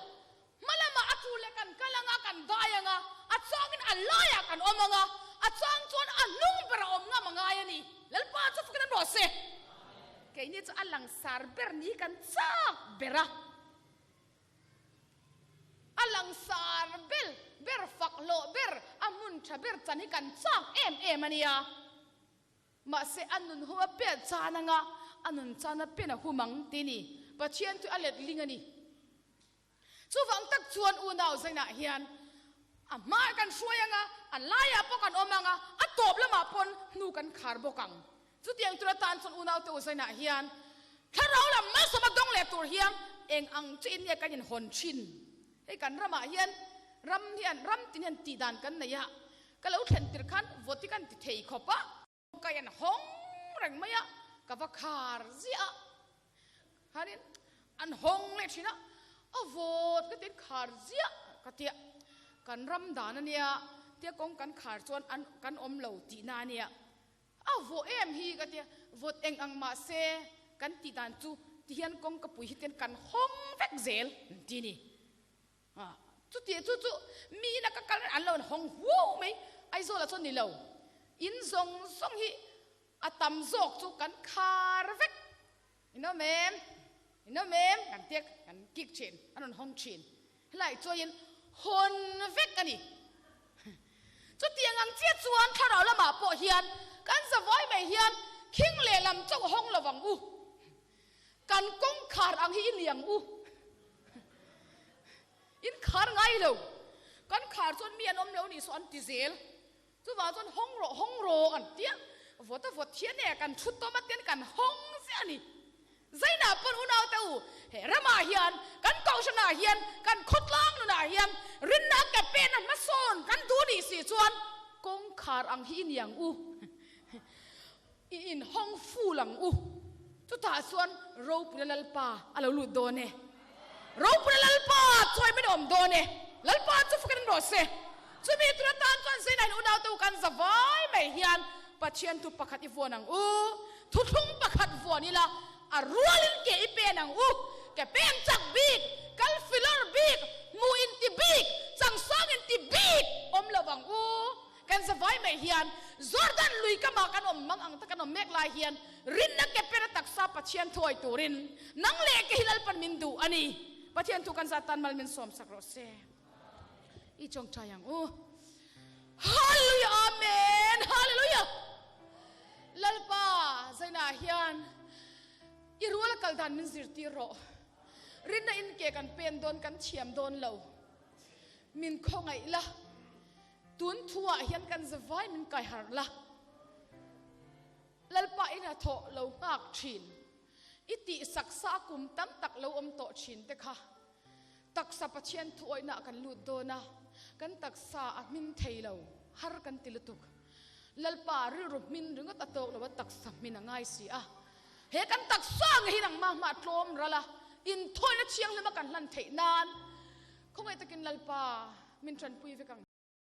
Hma lamah a tu leh kan kal anga, kan dai anga, a changin a laiah kan awm anga, a chang chuan a hnung berah awm ngam a ngai a ni. Lalpa chu fakin an rawh se. Keini chu a langsar ber ni kan chak ber a. A langsar bel ber, fak hlawh ber, a hmun tha ber chan hi kan chak em em a nia. Mahse a nun hum a pen chan anga, a nun chan a pen a hum ang ti ni. Pathian chu a let ling a ni. Chuvang tak chuan unau zainah hian a hmaah kan hruai ang a, a laiah pawh kan awm ang a, a tawp lamah pawn hnu kan khar bawk ang. Chutiang tur atan chuan unaute u zainah hian thlarau lam malsawma dawng leh tur hian eng ang chiin nge kan inhawn thin? Hei kan ramah hian ram hian ram tin hian tihdan kan nei a, ka lo thlen tir khan vawt hi kan ti thei khawp a. Ka en hawng reng mai a, ka va khar ziah a, khanin an hawng leh thin a, a vawt ka tiin khar ziah ka tia, kan ram dan a nia, tia kawng kan khar chuan an kan awm lo tihna a nia, a vawh em hi ka tia, vawt eng ang mah se kan tih dan chu tihian kawng ka pui hi ten kan hawng vek zel an ti a ni. Chuti chu chu mi ina ka kal an lo in hawng huau mai, Aizawlah chuan ni lo, in zawng zawng hi a tam zawk chu kan khar vek, in awm em, in awm em kan tia kan kik thin, an rawn hawng thin, helai chuain hawn vek a ni. Chutiang ang chiah chuan thlarau lamah pawh hian kan zavai mai hian khing lehlam chauh hawng lo vang u. Kan kawngkhar ang hi i ni ang u. In khar ngai lo. Kan khar chuan mi an awm lo nih saw an ti zel. Chuvang chuan hawng rawh hawng rawh an ti a. Vawt a vawt hian e kan thu tawm a ten kan hawng ziah a ni. Zainah pawn unaute u, he ramah hian, kan kohhranah hian, kan khawtlang nunah hian rinna ke pena hmasawn kan duh nih si chuan kawngkhar ang hi i ni ang u. I inhawng ful ang u. Chutah chuan Ropuina Lalpa a lo lut dawn e. Ropuina Lalpa chawi min awm dawn e. Lalpa chu fakin rawh se. Chumi tur atan chuan Zainain unaute u kan za vai mai hian Pathian thu pakhat i vuan ang u. Thuthlung pakhat vuan ila a rualin ke i pen ang u. Ke pen chak bik, kal filawr bik, hmuh inti bik, changsang inti bik awm lo ang u. Kan zavai mai hian Jordan lui kamah kan awm mang ang ta kan awm mek lai hian rinna ke pera taksa Pathian thuai turin nang leh ke hi Lalpan min duh a ni. Pathian thu kan zat tan mal min sawm sak rawh se. I tawngtai ang u. Hallelujah Amen Hallelujah Lalpa zainah hian i rual a kal dan min zirtir rawh. Rinna in ke kan pen dawn kan thiam dawn lo. Min khawngaih la. Tun thuah hian kan zavai min kai harh la, Lalpa i hnathawh lo nghak thin, i tih saksa a kum tam tak lo awm tawh thin te kha taksa Pathian thuawihna ah kan lut dawn a, kan taksa a hmin thei lo, har kan ti lutuk. Lalpa rilru hmin ringawt a tawk lo a, taksa hmin a ngai si a. He kan taksa nge hi nangmah hmah tlawm ral a, inthawihna thianghlim a kan hlan theih nan khawngaih takin Lalpa min tanpui vek ang.